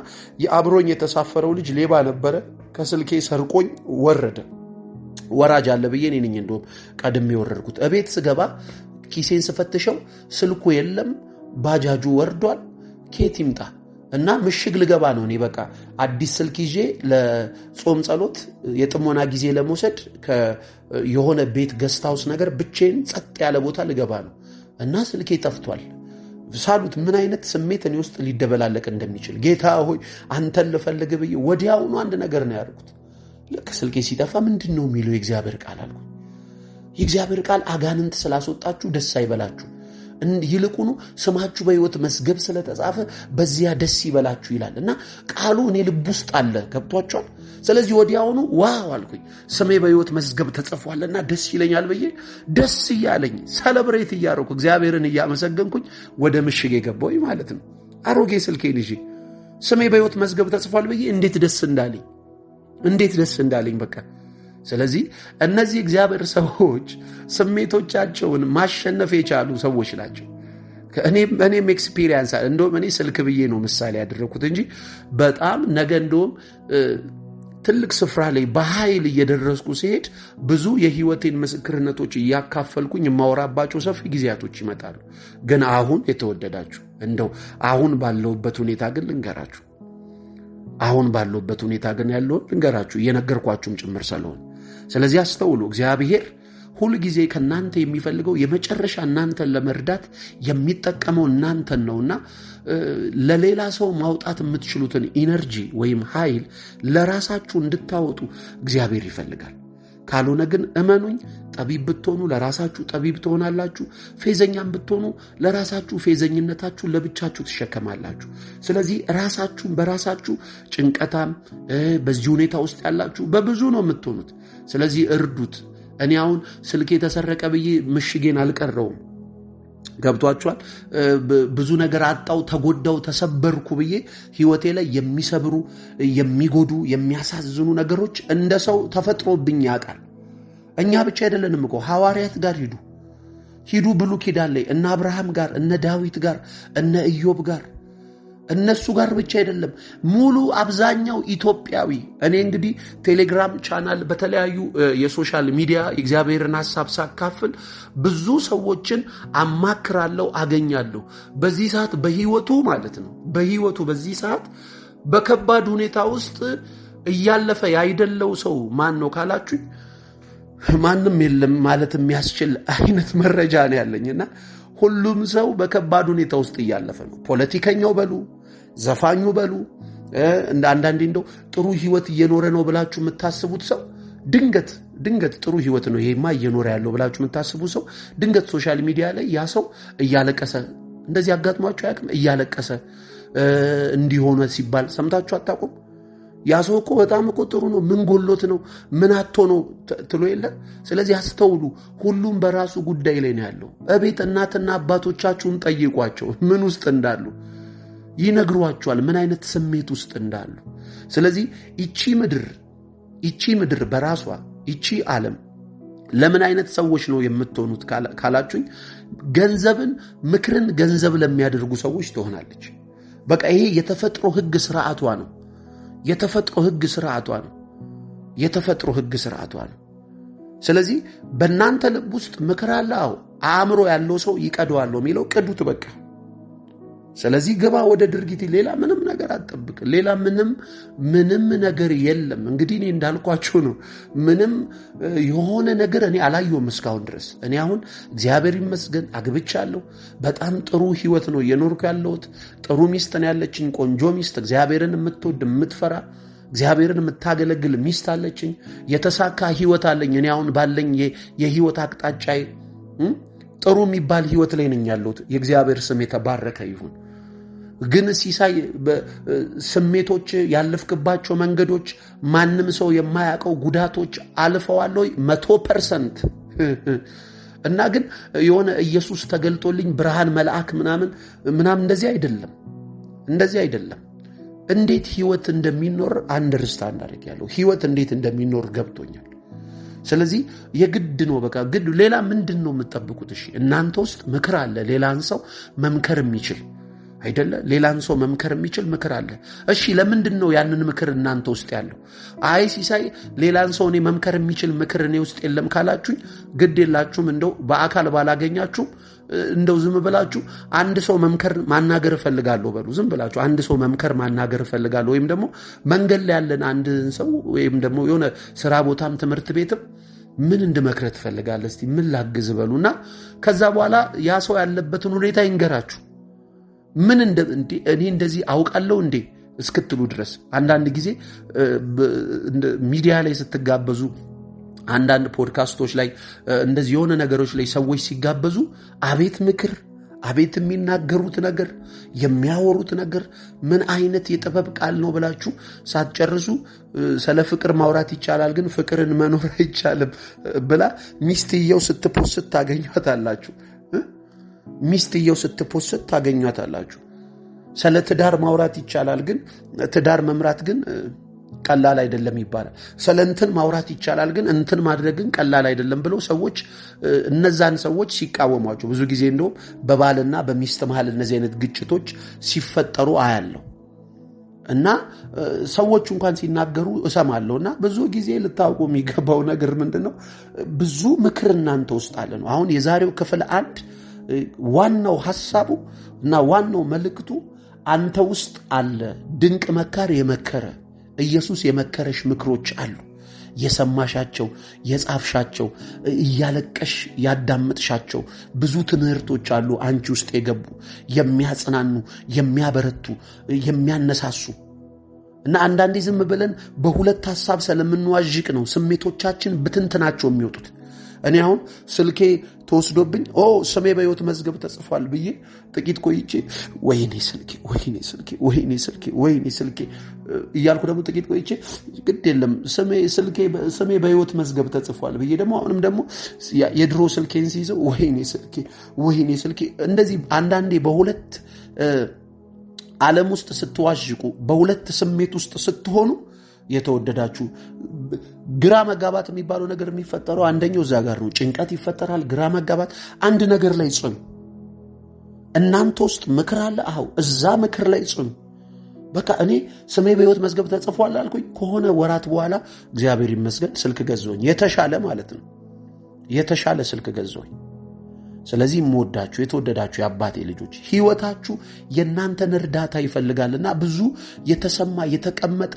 የአብሮኝ የተሳፈረው ልጅ ሌባ ነበረ። ከስልኬ ሰርቆኝ ወረደ። ወራጅ አለ ብዬ እኔ ነኝ እንደውም ቀድሜ የወረድኩት። እቤት ስገባ ኪሴን ስፈትሸው ስልኩ የለም፣ ባጃጁ ወርዷል። ኬት ይምጣ? እና ምሽግ ልገባ ነው እኔ፣ በቃ አዲስ ስልክ ይዤ ለጾም ጸሎት የጥሞና ጊዜ ለመውሰድ የሆነ ቤት guest house ነገር ብቻዬን ጸጥ ያለ ቦታ ልገባ ነው እና ስልኬ ጠፍቷል። ሳሉት ምን አይነት ስሜት እኔ ውስጥ ሊደበላለቅ እንደሚችል፣ ጌታ ሆይ አንተን ልፈልግ ብዬ ወዲያውኑ አንድ ነገር ነው ያደርጉት። ልክ ስልኬ ሲጠፋ ምንድን ነው የሚለው የእግዚአብሔር ቃል አልኩ። የእግዚአብሔር ቃል አጋንንት ስላስወጣችሁ ደስ አይበላችሁ፣ ይልቁኑ ስማችሁ በሕይወት መዝገብ ስለተጻፈ በዚያ ደስ ይበላችሁ ይላል። እና ቃሉ እኔ ልብ ውስጥ አለ። ገብቷቸዋል። ስለዚህ ወዲያውኑ wow አልኩኝ። ስሜ በሕይወት መዝገብ ተጽፏልና ደስ ይለኛል ብዬ ደስ እያለኝ celebrate እያደረኩ እግዚአብሔርን እያመሰገንኩኝ ወደ ምሽግ የገባሁኝ ማለት ነው። አሮጌ ስልኬን ይዤ ስሜ በሕይወት መዝገብ ተጽፏል ብዬ እንዴት ደስ እንዳለኝ፣ እንዴት ደስ እንዳለኝ በቃ። ስለዚህ እነዚህ እግዚአብሔር ሰዎች ስሜቶቻቸውን ማሸነፍ የቻሉ ሰዎች ናቸው። እኔም experience አለ። እንደውም እኔ ስልክ ብዬ ነው ምሳሌ ያደረግኩት እንጂ በጣም ነገ እንደውም ትልቅ ስፍራ ላይ በኃይል እየደረስኩ ሲሄድ ብዙ የህይወቴን ምስክርነቶች እያካፈልኩኝ የማወራባቸው ሰፊ ጊዜያቶች ይመጣሉ። ግን አሁን የተወደዳችሁ እንደው አሁን ባለሁበት ሁኔታ ግን ልንገራችሁ፣ አሁን ባለሁበት ሁኔታ ግን ያለውን ልንገራችሁ፣ እየነገርኳችሁም ጭምር ስለሆነ። ስለዚህ አስተውሉ። እግዚአብሔር ሁልጊዜ ከእናንተ የሚፈልገው የመጨረሻ እናንተን ለመርዳት የሚጠቀመው እናንተን ነውና ለሌላ ሰው ማውጣት የምትችሉትን energy ወይም ኃይል ለራሳችሁ እንድታወጡ እግዚአብሔር ይፈልጋል። ካልሆነ ግን እመኑኝ፣ ጠቢብ ብትሆኑ ለራሳችሁ ጠቢብ ትሆናላችሁ። ፌዘኛም ብትሆኑ ለራሳችሁ ፌዘኝነታችሁ ለብቻችሁ ትሸከማላችሁ። ስለዚህ ራሳችሁን በራሳችሁ ጭንቀታም በዚህ ሁኔታ ውስጥ ያላችሁ በብዙ ነው የምትሆኑት። ስለዚህ እርዱት። እኔ አሁን ስልኬ የተሰረቀ ብዬ ምሽጌን አልቀረውም። ገብቷችኋል? ብዙ ነገር አጣው፣ ተጎዳው፣ ተሰበርኩ ብዬ ህይወቴ ላይ የሚሰብሩ፣ የሚጎዱ፣ የሚያሳዝኑ ነገሮች እንደ ሰው ተፈጥሮብኝ ያውቃል። እኛ ብቻ አይደለንም እኮ፣ ሐዋርያት ጋር ሂዱ ሂዱ፣ ብሉይ ኪዳን ላይ እነ አብርሃም ጋር፣ እነ ዳዊት ጋር፣ እነ ኢዮብ ጋር፣ እነሱ ጋር ብቻ አይደለም፣ ሙሉ አብዛኛው ኢትዮጵያዊ። እኔ እንግዲህ ቴሌግራም ቻናል፣ በተለያዩ የ social media የእግዚአብሔርን ሀሳብ ሳካፍል ብዙ ሰዎችን አማክራለሁ፣ አገኛለሁ። በዚህ ሰዓት በህይወቱ ማለት ነው፣ በህይወቱ በዚህ ሰዓት በከባድ ሁኔታ ውስጥ እያለፈ ያይደለው ሰው ማን ነው ካላችሁኝ ማንም የለም ማለት የሚያስችል አይነት መረጃ ነው ያለኝ። እና ሁሉም ሰው በከባድ ሁኔታ ውስጥ እያለፈ ነው። ፖለቲከኛው በሉ፣ ዘፋኙ በሉ፣ እንደ አንዳንዴ እንደው ጥሩ ህይወት እየኖረ ነው ብላችሁ የምታስቡት ሰው፣ ድንገት ድንገት ጥሩ ህይወት ነው ይሄማ እየኖረ ያለው ብላችሁ የምታስቡ ሰው ድንገት social media ላይ ያ ሰው እያለቀሰ፣ እንደዚህ አጋጥሟችሁ አያውቅም? እያለቀሰ እንዲሆነ ሲባል ሰምታችሁ አታውቁም? ያ ሰው እኮ በጣም እኮ ጥሩ ነው፣ ምን ጎሎት ነው፣ ምን አጥቶ ነው ትሎ የለ። ስለዚህ አስተውሉ። ሁሉም በራሱ ጉዳይ ላይ ነው ያለው። እቤት እናትና አባቶቻችሁን ጠይቋቸው፣ ምን ውስጥ እንዳሉ ይነግሯችኋል፣ ምን አይነት ስሜት ውስጥ እንዳሉ። ስለዚህ ይቺ ምድር በራሷ፣ ይቺ ዓለም ለምን አይነት ሰዎች ነው የምትሆኑት ካላችሁኝ፣ ገንዘብን ምክርን ገንዘብ ለሚያደርጉ ሰዎች ትሆናለች። በቃ ይሄ የተፈጥሮ ሕግ ስርዓቷ ነው። የተፈጥሮ ሕግ ስርዓቷ ነው። የተፈጥሮ ሕግ ስርዓቷ ነው። ስለዚህ በእናንተ ልብ ውስጥ ምክር አለ። አዎ፣ አእምሮ ያለው ሰው ይቀደዋል የሚለው፣ ቅዱት በቃ። ስለዚህ ግባ ወደ ድርጊት። ሌላ ምንም ነገር አትጠብቅ። ሌላ ምንም ምንም ነገር የለም። እንግዲህ እኔ እንዳልኳችሁ ነው። ምንም የሆነ ነገር እኔ አላየሁም እስካሁን ድረስ። እኔ አሁን እግዚአብሔር ይመስገን አግብቻለሁ። በጣም ጥሩ ህይወት ነው እየኖርኩ ያለሁት። ጥሩ ሚስት ነው ያለችኝ፣ ቆንጆ ሚስት፣ እግዚአብሔርን የምትወድ፣ የምትፈራ፣ እግዚአብሔርን የምታገለግል ሚስት አለችኝ። የተሳካ ህይወት አለኝ። እኔ አሁን ባለኝ የህይወት አቅጣጫዬ ጥሩ የሚባል ህይወት ላይ ነኝ ያለሁት። የእግዚአብሔር ስም የተባረከ ይሁን። ግን ሲሳይ፣ ስሜቶች፣ ያለፍክባቸው መንገዶች፣ ማንም ሰው የማያውቀው ጉዳቶች አልፈዋል ወይ? 100%። እና ግን የሆነ ኢየሱስ ተገልጦልኝ ብርሃን መልአክ ምናምን ምናምን እንደዚህ አይደለም፣ እንደዚህ አይደለም። እንዴት ህይወት እንደሚኖር understand አድርጌያለሁ። ህይወት እንዴት እንደሚኖር ገብቶኛል። ስለዚህ የግድ ነው፣ በቃ ግድ። ሌላ ምንድን ነው የምትጠብቁት? እሺ፣ እናንተ ውስጥ ምክር አለ። ሌላን ሰው መምከር የሚችል አይደለ? ሌላን ሰው መምከር የሚችል ምክር አለ። እሺ፣ ለምንድን ነው ያንን ምክር እናንተ ውስጥ ያለው? አይ ሲሳይ፣ ሌላን ሰው እኔ መምከር የሚችል ምክር እኔ ውስጥ የለም ካላችሁኝ፣ ግድ የላችሁም፣ እንደው በአካል ባላገኛችሁም እንደው ዝም ብላችሁ አንድ ሰው መምከር ማናገር እፈልጋለሁ በሉ። ዝም ብላችሁ አንድ ሰው መምከር ማናገር እፈልጋለሁ፣ ወይም ደግሞ መንገድ ላይ ያለን አንድን ሰው ወይም ደግሞ የሆነ ስራ ቦታም ትምህርት ቤትም ምን እንድመክርህ ትፈልጋለህ? እስቲ ምን ላግዝ በሉና ከዛ በኋላ ያ ሰው ያለበትን ሁኔታ ይንገራችሁ። ምን እኔ እንደዚህ አውቃለሁ እንዴ እስክትሉ ድረስ። አንዳንድ ጊዜ ሚዲያ ላይ ስትጋበዙ፣ አንዳንድ ፖድካስቶች ላይ፣ እንደዚህ የሆነ ነገሮች ላይ ሰዎች ሲጋበዙ አቤት ምክር፣ አቤት የሚናገሩት ነገር፣ የሚያወሩት ነገር፣ ምን አይነት የጥበብ ቃል ነው ብላችሁ ሳትጨርሱ ስለ ፍቅር ማውራት ይቻላል፣ ግን ፍቅርን መኖር አይቻልም ብላ ሚስትየው ስት post ታገኟታላችሁ። ሚስትየው ስት post ታገኟታላችሁ። ስለ ትዳር ማውራት ይቻላል፣ ግን ትዳር መምራት ግን ቀላል አይደለም ይባላል። ስለ እንትን ማውራት ይቻላል፣ ግን እንትን ማድረግ ግን ቀላል አይደለም ብለው ሰዎች እነዛን ሰዎች ሲቃወሟቸው፣ ብዙ ጊዜ እንደውም በባልና በሚስት መሃል እነዚህ አይነት ግጭቶች ሲፈጠሩ አያለሁ እና ሰዎቹ እንኳን ሲናገሩ እሰማለሁ። እና ብዙ ጊዜ ልታውቁ የሚገባው ነገር ምንድን ነው? ብዙ ምክር እናንተ ውስጥ አለ ነው። አሁን የዛሬው ክፍል አንድ ዋናው ሀሳቡ እና ዋናው መልእክቱ አንተ ውስጥ አለ። ድንቅ መካር የመከረ ኢየሱስ የመከረሽ ምክሮች አሉ። የሰማሻቸው፣ የጻፍሻቸው፣ እያለቀሽ ያዳመጥሻቸው ብዙ ትምህርቶች አሉ አንቺ ውስጥ የገቡ፣ የሚያጽናኑ፣ የሚያበረቱ፣ የሚያነሳሱ። እና አንዳንዴ ዝም ብለን በሁለት ሀሳብ ስለምንዋዥቅ ነው ስሜቶቻችን ብትንትናቸው የሚወጡት። እኔ አሁን ስልኬ ተወስዶብኝ ኦ ስሜ በሕይወት መዝገብ ተጽፏል ብዬ ጥቂት ቆይቼ ወይኔ ስልኬ፣ ወይኔ ስልኬ፣ ወይኔ ስልኬ፣ ወይኔ ስልኬ እያልኩ ደግሞ ጥቂት ቆይቼ ግድ የለም ስልኬ ስሜ በሕይወት መዝገብ ተጽፏል ብዬ ደግሞ አሁንም ደግሞ የድሮ ስልኬን ሲይዘው ወይኔ ስልኬ፣ ወይኔ ስልኬ። እንደዚህ አንዳንዴ በሁለት ዓለም ውስጥ ስትዋዥቁ፣ በሁለት ስሜት ውስጥ ስትሆኑ የተወደዳችሁ ግራ መጋባት የሚባለው ነገር የሚፈጠረው አንደኛው እዛ ጋር ነው። ጭንቀት ይፈጠራል፣ ግራ መጋባት። አንድ ነገር ላይ ጽኑ። እናንተ ውስጥ ምክር አለ። አዎ እዛ ምክር ላይ ጽኑ። በቃ እኔ ስሜ በሕይወት መዝገብ ተጽፏል አልኩኝ። ከሆነ ወራት በኋላ እግዚአብሔር ይመስገን ስልክ ገዛሁኝ። የተሻለ ማለት ነው። የተሻለ ስልክ ገዛሁኝ። ስለዚህ የምወዳችሁ የተወደዳችሁ የአባቴ ልጆች ሕይወታችሁ የእናንተን እርዳታ ይፈልጋልና ብዙ የተሰማ የተቀመጠ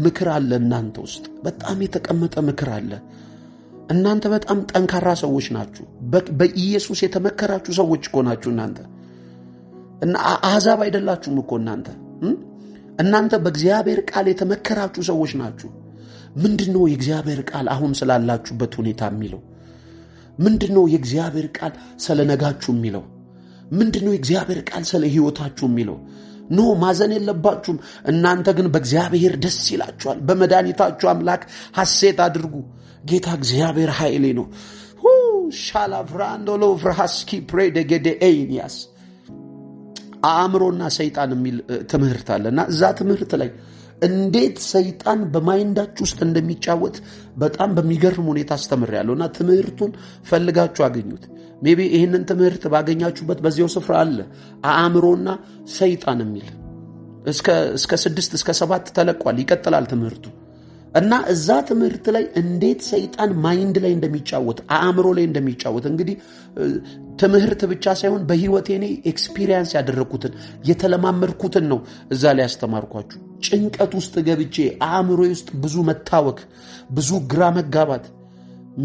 ምክር አለ እናንተ ውስጥ፣ በጣም የተቀመጠ ምክር አለ። እናንተ በጣም ጠንካራ ሰዎች ናችሁ። በኢየሱስ የተመከራችሁ ሰዎች እኮ ናችሁ እናንተ። እና አሕዛብ አይደላችሁም እኮ እናንተ። እናንተ በእግዚአብሔር ቃል የተመከራችሁ ሰዎች ናችሁ። ምንድነው የእግዚአብሔር ቃል አሁን ስላላችሁበት ሁኔታ የሚለው? ምንድነው የእግዚአብሔር ቃል ስለ ነጋችሁ የሚለው? ምንድነው የእግዚአብሔር ቃል ስለ ሕይወታችሁ የሚለው? No ማዘን የለባችሁም። እናንተ ግን በእግዚአብሔር ደስ ይላችኋል፣ በመድኃኒታችሁ አምላክ ሐሴት አድርጉ። ጌታ እግዚአብሔር ኃይሌ ነው። ሻላቭራንዶሎ ፍርሃስኪ ፕሬደጌደ ኤይንያስ። አእምሮና ሰይጣን የሚል ትምህርት አለ እና እዛ ትምህርት ላይ እንዴት ሰይጣን በ mind ኣችሁ ውስጥ እንደሚጫወት በጣም በሚገርም ሁኔታ አስተምሬያለሁ እና ትምህርቱን ፈልጋችሁ አገኙት። Maybe ይህንን ትምህርት ባገኛችሁበት በዚያው ስፍራ አለ፣ አእምሮና ሰይጣን የሚል እስከ 6 እስከ 7 ተለቋል። ይቀጥላል ትምህርቱ እና እዛ ትምህርት ላይ እንዴት ሰይጣን mind ላይ እንደሚጫወት፣ አእምሮ ላይ እንደሚጫወት፣ እንግዲህ ትምህርት ብቻ ሳይሆን በህይወቴ እኔ experience ያደረግኩትን የተለማመድኩትን ነው እዛ ላይ ያስተማርኳችሁ። ጭንቀት ውስጥ ገብቼ አእምሮ ውስጥ ብዙ መታወክ፣ ብዙ ግራ መጋባት፣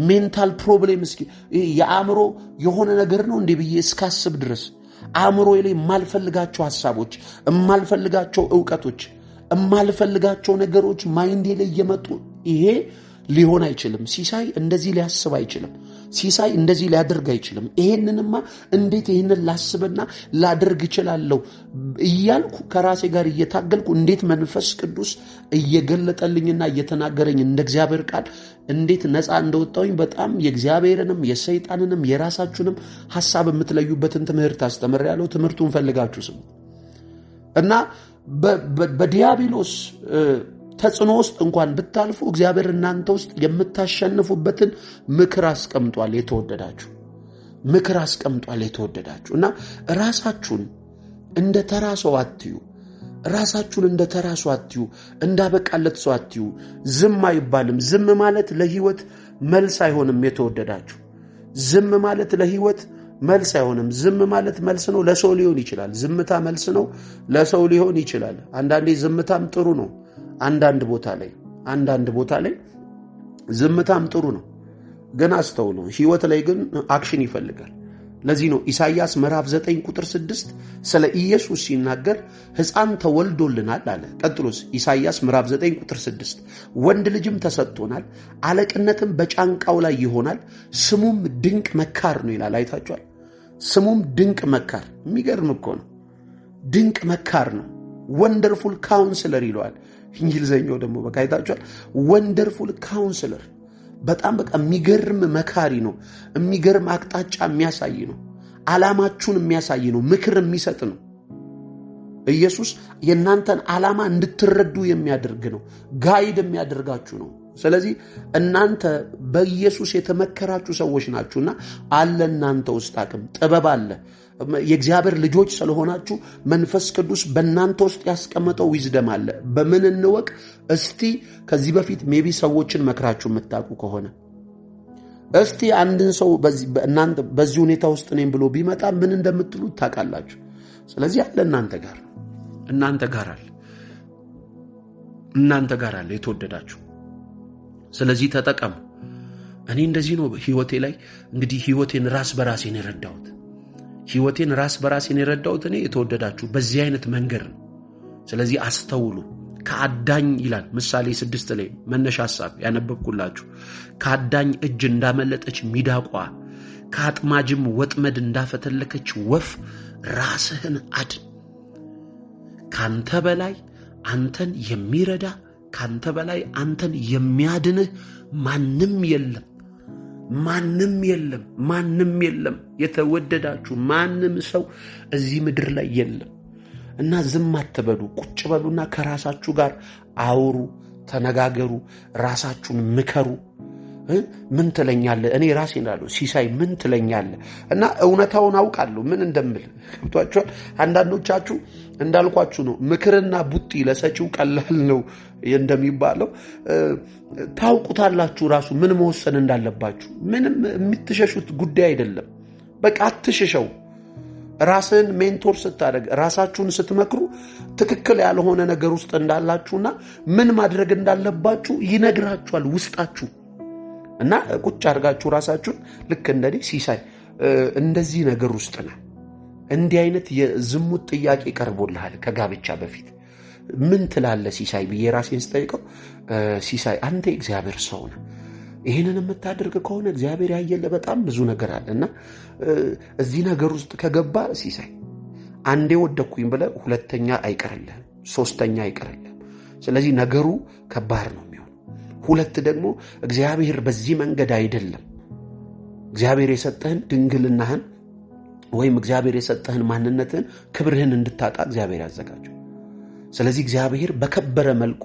mental problem፣ እስኪ የአእምሮ የሆነ ነገር ነው እንዴ ብዬ እስካስብ ድረስ አእምሮ ላይ የማልፈልጋቸው ሀሳቦች፣ የማልፈልጋቸው እውቀቶች፣ የማልፈልጋቸው ነገሮች mind ኤ ላይ እየመጡ ይሄ ሊሆን አይችልም፣ ሲሳይ እንደዚህ ሊያስብ አይችልም፣ ሲሳይ እንደዚህ ሊያደርግ አይችልም፣ ይሄንንማ እንዴት ይሄንን ላስብና ላደርግ እችላለሁ እያልኩ ከራሴ ጋር እየታገልኩ እንዴት መንፈስ ቅዱስ እየገለጠልኝና እየተናገረኝ እንደ እግዚአብሔር ቃል እንዴት ነፃ እንደወጣሁኝ በጣም የእግዚአብሔርንም የሰይጣንንም የራሳችሁንም ሐሳብ የምትለዩበትን ትምህርት አስተምሬያለሁ። ትምህርቱን ፈልጋችሁ ስሙ። እና በዲያብሎስ ተጽዕኖ ውስጥ እንኳን ብታልፉ እግዚአብሔር እናንተ ውስጥ የምታሸንፉበትን ምክር አስቀምጧል። የተወደዳችሁ ምክር አስቀምጧል። የተወደዳችሁ እና ራሳችሁን እንደ ተራ ሰው አትዩ። ራሳችሁን እንደ ተራ ሰው አትዩ። እንዳበቃለት ሰው አትዩ። ዝም አይባልም። ዝም ማለት ለህይወት መልስ አይሆንም። የተወደዳችሁ ዝም ማለት ለህይወት መልስ አይሆንም። ዝም ማለት መልስ ነው ለሰው ሊሆን ይችላል። ዝምታ መልስ ነው ለሰው ሊሆን ይችላል። አንዳንዴ ዝምታም ጥሩ ነው። አንዳንድ ቦታ ላይ ዝምታም ጥሩ ነው። ግን አስተውሉ፣ ህይወት ላይ ግን action ይፈልጋል። ለዚህ ነው ኢሳይያስ ምዕራፍ 9 ቁጥር 6 ስለ ኢየሱስ ሲናገር ሕፃን ተወልዶልናል አለ። ቀጥሎስ ኢሳይያስ ምዕራፍ 9 ቁጥር 6 ወንድ ልጅም ተሰጥቶናል፣ አለቅነትም በጫንቃው ላይ ይሆናል፣ ስሙም ድንቅ መካር ነው ይላል። አይታችኋል? ስሙም ድንቅ መካር። የሚገርም እኮ ነው። ድንቅ መካር ነው። Wonderful Counselor ይለዋል። እንግሊዘኛው ደግሞ በቃ አይታችኋል። Wonderful Counselor በጣም በቃ የሚገርም መካሪ ነው። የሚገርም አቅጣጫ የሚያሳይ ነው። ዓላማችሁን የሚያሳይ ነው። ምክር የሚሰጥ ነው። ኢየሱስ የእናንተን ዓላማ እንድትረዱ የሚያደርግ ነው። Guide የሚያደርጋችሁ ነው። ስለዚህ እናንተ በኢየሱስ የተመከራችሁ ሰዎች ናችሁና አለ እናንተ ውስጥ አቅም፣ ጥበብ አለ። የእግዚአብሔር ልጆች ስለሆናችሁ መንፈስ ቅዱስ በእናንተ ውስጥ ያስቀመጠው wisdom አለ። በምን እንወቅ እስቲ? ከዚህ በፊት maybe ሰዎችን መክራችሁ የምታውቁ ከሆነ እስቲ አንድን ሰው እናንተ በዚህ ሁኔታ ውስጥ ነኝ ብሎ ቢመጣ ምን እንደምትሉ ታውቃላችሁ። ስለዚህ አለ እናንተ ጋር፣ እናንተ ጋር አለ፣ እናንተ ጋር አለ የተወደዳችሁ። ስለዚህ ተጠቀሙ። እኔ እንደዚህ ነው ህይወቴ ላይ እንግዲህ ህይወቴን ራስ በራሴን የረዳሁት። ህይወቴን ራስ በራሴን የረዳሁት እኔ የተወደዳችሁ በዚህ አይነት መንገድ ነው። ስለዚህ አስተውሉ። ከአዳኝ ይላል ምሳሌ 6 ላይ መነሻ ሐሳብ ያነበብኩላችሁ፣ ከአዳኝ እጅ እንዳመለጠች ሚዳቋ ከአጥማጅም ወጥመድ እንዳፈተለከች ወፍ ራስህን አድን። ካንተ በላይ አንተን የሚረዳ፣ ካንተ በላይ አንተን የሚያድንህ ማንም የለም። ማንም የለም። ማንም የለም። የተወደዳችሁ ማንም ሰው እዚህ ምድር ላይ የለም። እና ዝም አትበሉ። ቁጭ በሉና ከራሳችሁ ጋር አውሩ፣ ተነጋገሩ፣ ራሳችሁን ምከሩ። ምን ትለኛለህ? እኔ ራሴን እላለሁ፣ ሲሳይ ምን ትለኛለህ? እና እውነታውን አውቃለሁ ምን እንደምል። ገብቷችኋል? አንዳንዶቻችሁ እንዳልኳችሁ ነው፣ ምክርና ቡጢ ለሰጪው ቀላል ነው እንደሚባለው ታውቁታላችሁ። ራሱ ምን መወሰን እንዳለባችሁ ምንም የምትሸሹት ጉዳይ አይደለም። በቃ አትሽሸው። ራስን mentor ስታደርግ፣ ራሳችሁን ስትመክሩ ትክክል ያልሆነ ነገር ውስጥ እንዳላችሁና ምን ማድረግ እንዳለባችሁ ይነግራችኋል ውስጣችሁ። እና ቁጭ አድርጋችሁ ራሳችሁን ልክ እንደኔ ሲሳይ እንደዚህ ነገር ውስጥ ነህ፣ እንዲህ አይነት የዝሙት ጥያቄ ቀርቦልሃል ከጋብቻ በፊት፣ ምን ትላለህ ሲሳይ ብዬ ራሴን ስጠይቀው፣ ሲሳይ አንተ የእግዚአብሔር ሰው ነህ፣ ይህንን የምታደርግ ከሆነ እግዚአብሔር ያየልህ በጣም ብዙ ነገር አለ እና እዚህ ነገር ውስጥ ከገባ ሲሳይ አንዴ ወደኩኝ ብለህ ሁለተኛ አይቀርልህም፣ ሶስተኛ አይቀርልህም። ስለዚህ ነገሩ ከባድ ነው የሚሆነው። ሁለት ደግሞ እግዚአብሔር በዚህ መንገድ አይደለም፣ እግዚአብሔር የሰጠህን ድንግልናህን ወይም እግዚአብሔር የሰጠህን ማንነትህን ክብርህን እንድታጣ እግዚአብሔር ያዘጋጀው። ስለዚህ እግዚአብሔር በከበረ መልኩ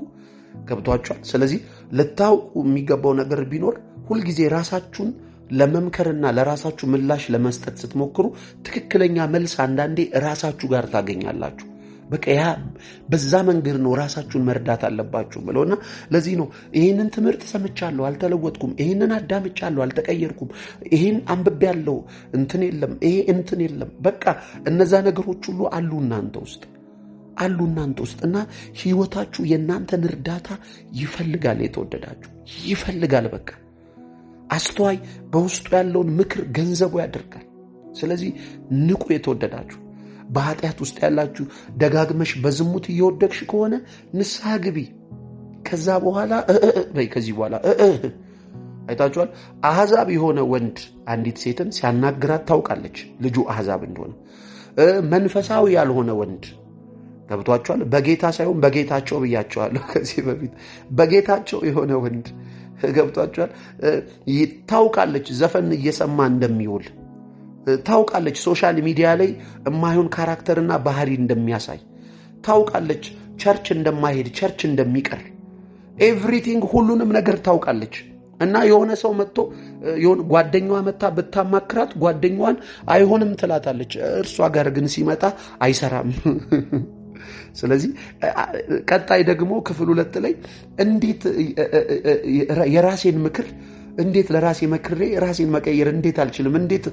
ገብቷቸዋል። ስለዚህ ልታውቁ የሚገባው ነገር ቢኖር ሁልጊዜ ራሳችሁን ለመምከርና ለራሳችሁ ምላሽ ለመስጠት ስትሞክሩ ትክክለኛ መልስ አንዳንዴ ራሳችሁ ጋር ታገኛላችሁ። በቃ ያ በዛ መንገድ ነው ራሳችሁን መርዳት አለባችሁ ብለውና ለዚህ ነው ይህንን ትምህርት ሰምቻለሁ አልተለወጥኩም፣ ይህንን አዳምጫለሁ አልተቀየርኩም፣ ይህን አንብቤያለሁ እንትን የለም፣ ይሄ እንትን የለም። በቃ እነዛ ነገሮች ሁሉ አሉ እናንተ ውስጥ፣ አሉ እናንተ ውስጥ እና ህይወታችሁ የእናንተን እርዳታ ይፈልጋል። የተወደዳችሁ ይፈልጋል። በቃ አስተዋይ በውስጡ ያለውን ምክር ገንዘቡ ያደርጋል። ስለዚህ ንቁ። የተወደዳችሁ በኃጢአት ውስጥ ያላችሁ፣ ደጋግመሽ በዝሙት እየወደቅሽ ከሆነ ንስሐ ግቢ። ከዛ በኋላ በይ፣ ከዚህ በኋላ አይታችኋል። አሕዛብ የሆነ ወንድ አንዲት ሴትን ሲያናግራት ታውቃለች ልጁ አሕዛብ እንደሆነ። መንፈሳዊ ያልሆነ ወንድ፣ ገብቷቸዋል። በጌታ ሳይሆን በጌታቸው ብያቸዋለሁ ከዚህ በፊት፣ በጌታቸው የሆነ ወንድ፣ ገብቷቸዋል። ታውቃለች ዘፈን እየሰማ እንደሚውል ታውቃለች። Social media ላይ የማይሆን character ና ባህሪ እንደሚያሳይ ታውቃለች። Church እንደማይሄድ፣ church እንደሚቀር፣ everything ሁሉንም ነገር ታውቃለች። እና የሆነ ሰው መጥቶ፣ ጓደኛዋ መታ ብታማክራት ጓደኛዋን አይሆንም ትላታለች። እርሷ ጋር ግን ሲመጣ አይሰራም። ስለዚህ ቀጣይ ደግሞ ክፍል 2 ላይ እንዴት የራሴን ምክር፣ እንዴት ለራሴ መክሬ ራሴን መቀየር እንዴት አልችልም፣ እንዴት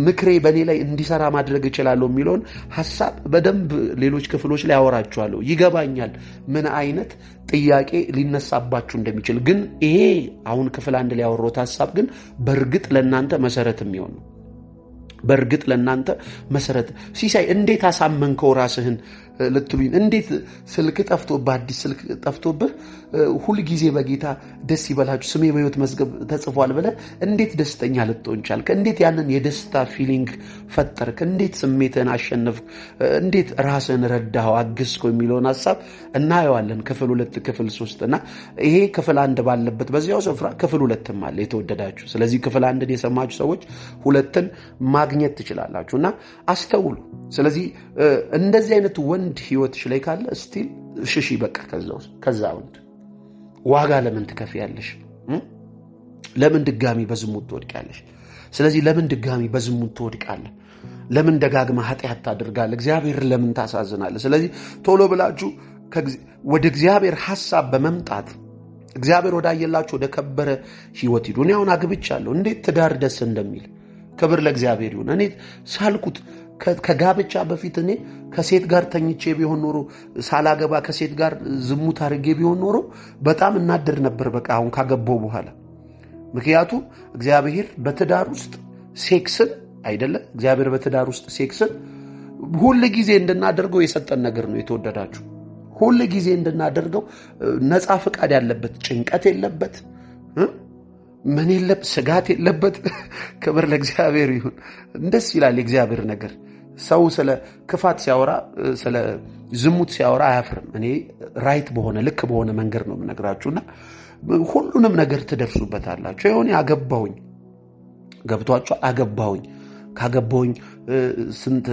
ምክሬ በእኔ ላይ እንዲሰራ ማድረግ እችላለሁ የሚለውን ሀሳብ በደንብ ሌሎች ክፍሎች ላይ አወራችኋለሁ። ይገባኛል ምን አይነት ጥያቄ ሊነሳባችሁ እንደሚችል። ግን ይሄ አሁን ክፍል 1 ላይ ያወራሁት ሀሳብ ግን በእርግጥ ለእናንተ መሰረት የሚሆን ነው። በእርግጥ ለእናንተ መሰረት። ሲሳይ እንዴት አሳመንከው ራስህን ልትሉኝ፣ እንዴት ስልክ ጠፍቶብህ፣ አዲስ ስልክ ጠፍቶብህ ሁልጊዜ በጌታ ደስ ይበላችሁ ስሜ በሕይወት መዝገብ ተጽፏል ብለህ እንዴት ደስተኛ ልትሆን ቻልክ? እንዴት ያንን የደስታ feeling ፈጠርክ? እንዴት ስሜትህን አሸነፍክ? እንዴት ራስህን ረዳኸው፣ አግዝከው የሚለውን ሀሳብ እናየዋለን ክፍል 2፣ ክፍል 3። እና ይሄ ክፍል 1 ባለበት በዚያው ስፍራ ክፍል 2ም አለ የተወደዳችሁ። ስለዚህ ክፍል 1ን የሰማችሁ ሰዎች 2ን ማግኘት ትችላላችሁ እና አስተውሉ። ስለዚህ እንደዚህ አይነት ወንድ ህይወትሽ ላይ ካለ still ሽሺ። በቃ ከዛ ወንድ ዋጋ ለምን ትከፍያለሽ? ለምን ድጋሚ በዝሙት ትወድቂያለሽ? ስለዚህ ለምን ድጋሚ በዝሙት ትወድቃለህ? ለምን ደጋግመህ ኃጢአት ታደርጋለህ? እግዚአብሔር ለምን ታሳዝናለህ? ስለዚህ ቶሎ ብላችሁ ወደ እግዚአብሔር ሐሳብ በመምጣት እግዚአብሔር ወዳየላችሁ ወደ ከበረ ህይወት ሂዱ። እኔ አሁን አግብቻለሁ። እንዴት ትዳር ደስ እንደሚል፣ ክብር ለእግዚአብሔር ይሁን። እኔ ሳልኩት ከጋብቻ በፊት እኔ ከሴት ጋር ተኝቼ ቢሆን ኖሮ፣ ሳላገባ ከሴት ጋር ዝሙት አድርጌ ቢሆን ኖሮ በጣም እናደር ነበር። በቃ አሁን ካገባው በኋላ፣ ምክንያቱም እግዚአብሔር በትዳር ውስጥ ሴክስን አይደለ፣ እግዚአብሔር በትዳር ውስጥ ሴክስን ሁል ጊዜ እንድናደርገው የሰጠን ነገር ነው። የተወደዳችሁ ሁል ጊዜ እንድናደርገው ነፃ ፈቃድ ያለበት፣ ጭንቀት የለበት፣ ምን የለበት፣ ስጋት የለበት። ክብር ለእግዚአብሔር ይሁን። ደስ ይላል የእግዚአብሔር ነገር። ሰው ስለ ክፋት ሲያወራ፣ ስለ ዝሙት ሲያወራ አያፍርም። እኔ right በሆነ፣ ልክ በሆነ መንገድ ነው የምነግራችሁና ሁሉንም ነገር ትደርሱበታላችሁ። የሆነ አገባሁኝ፣ ገብቷችሁ አገባሁኝ። ካገባሁኝ ስንት፣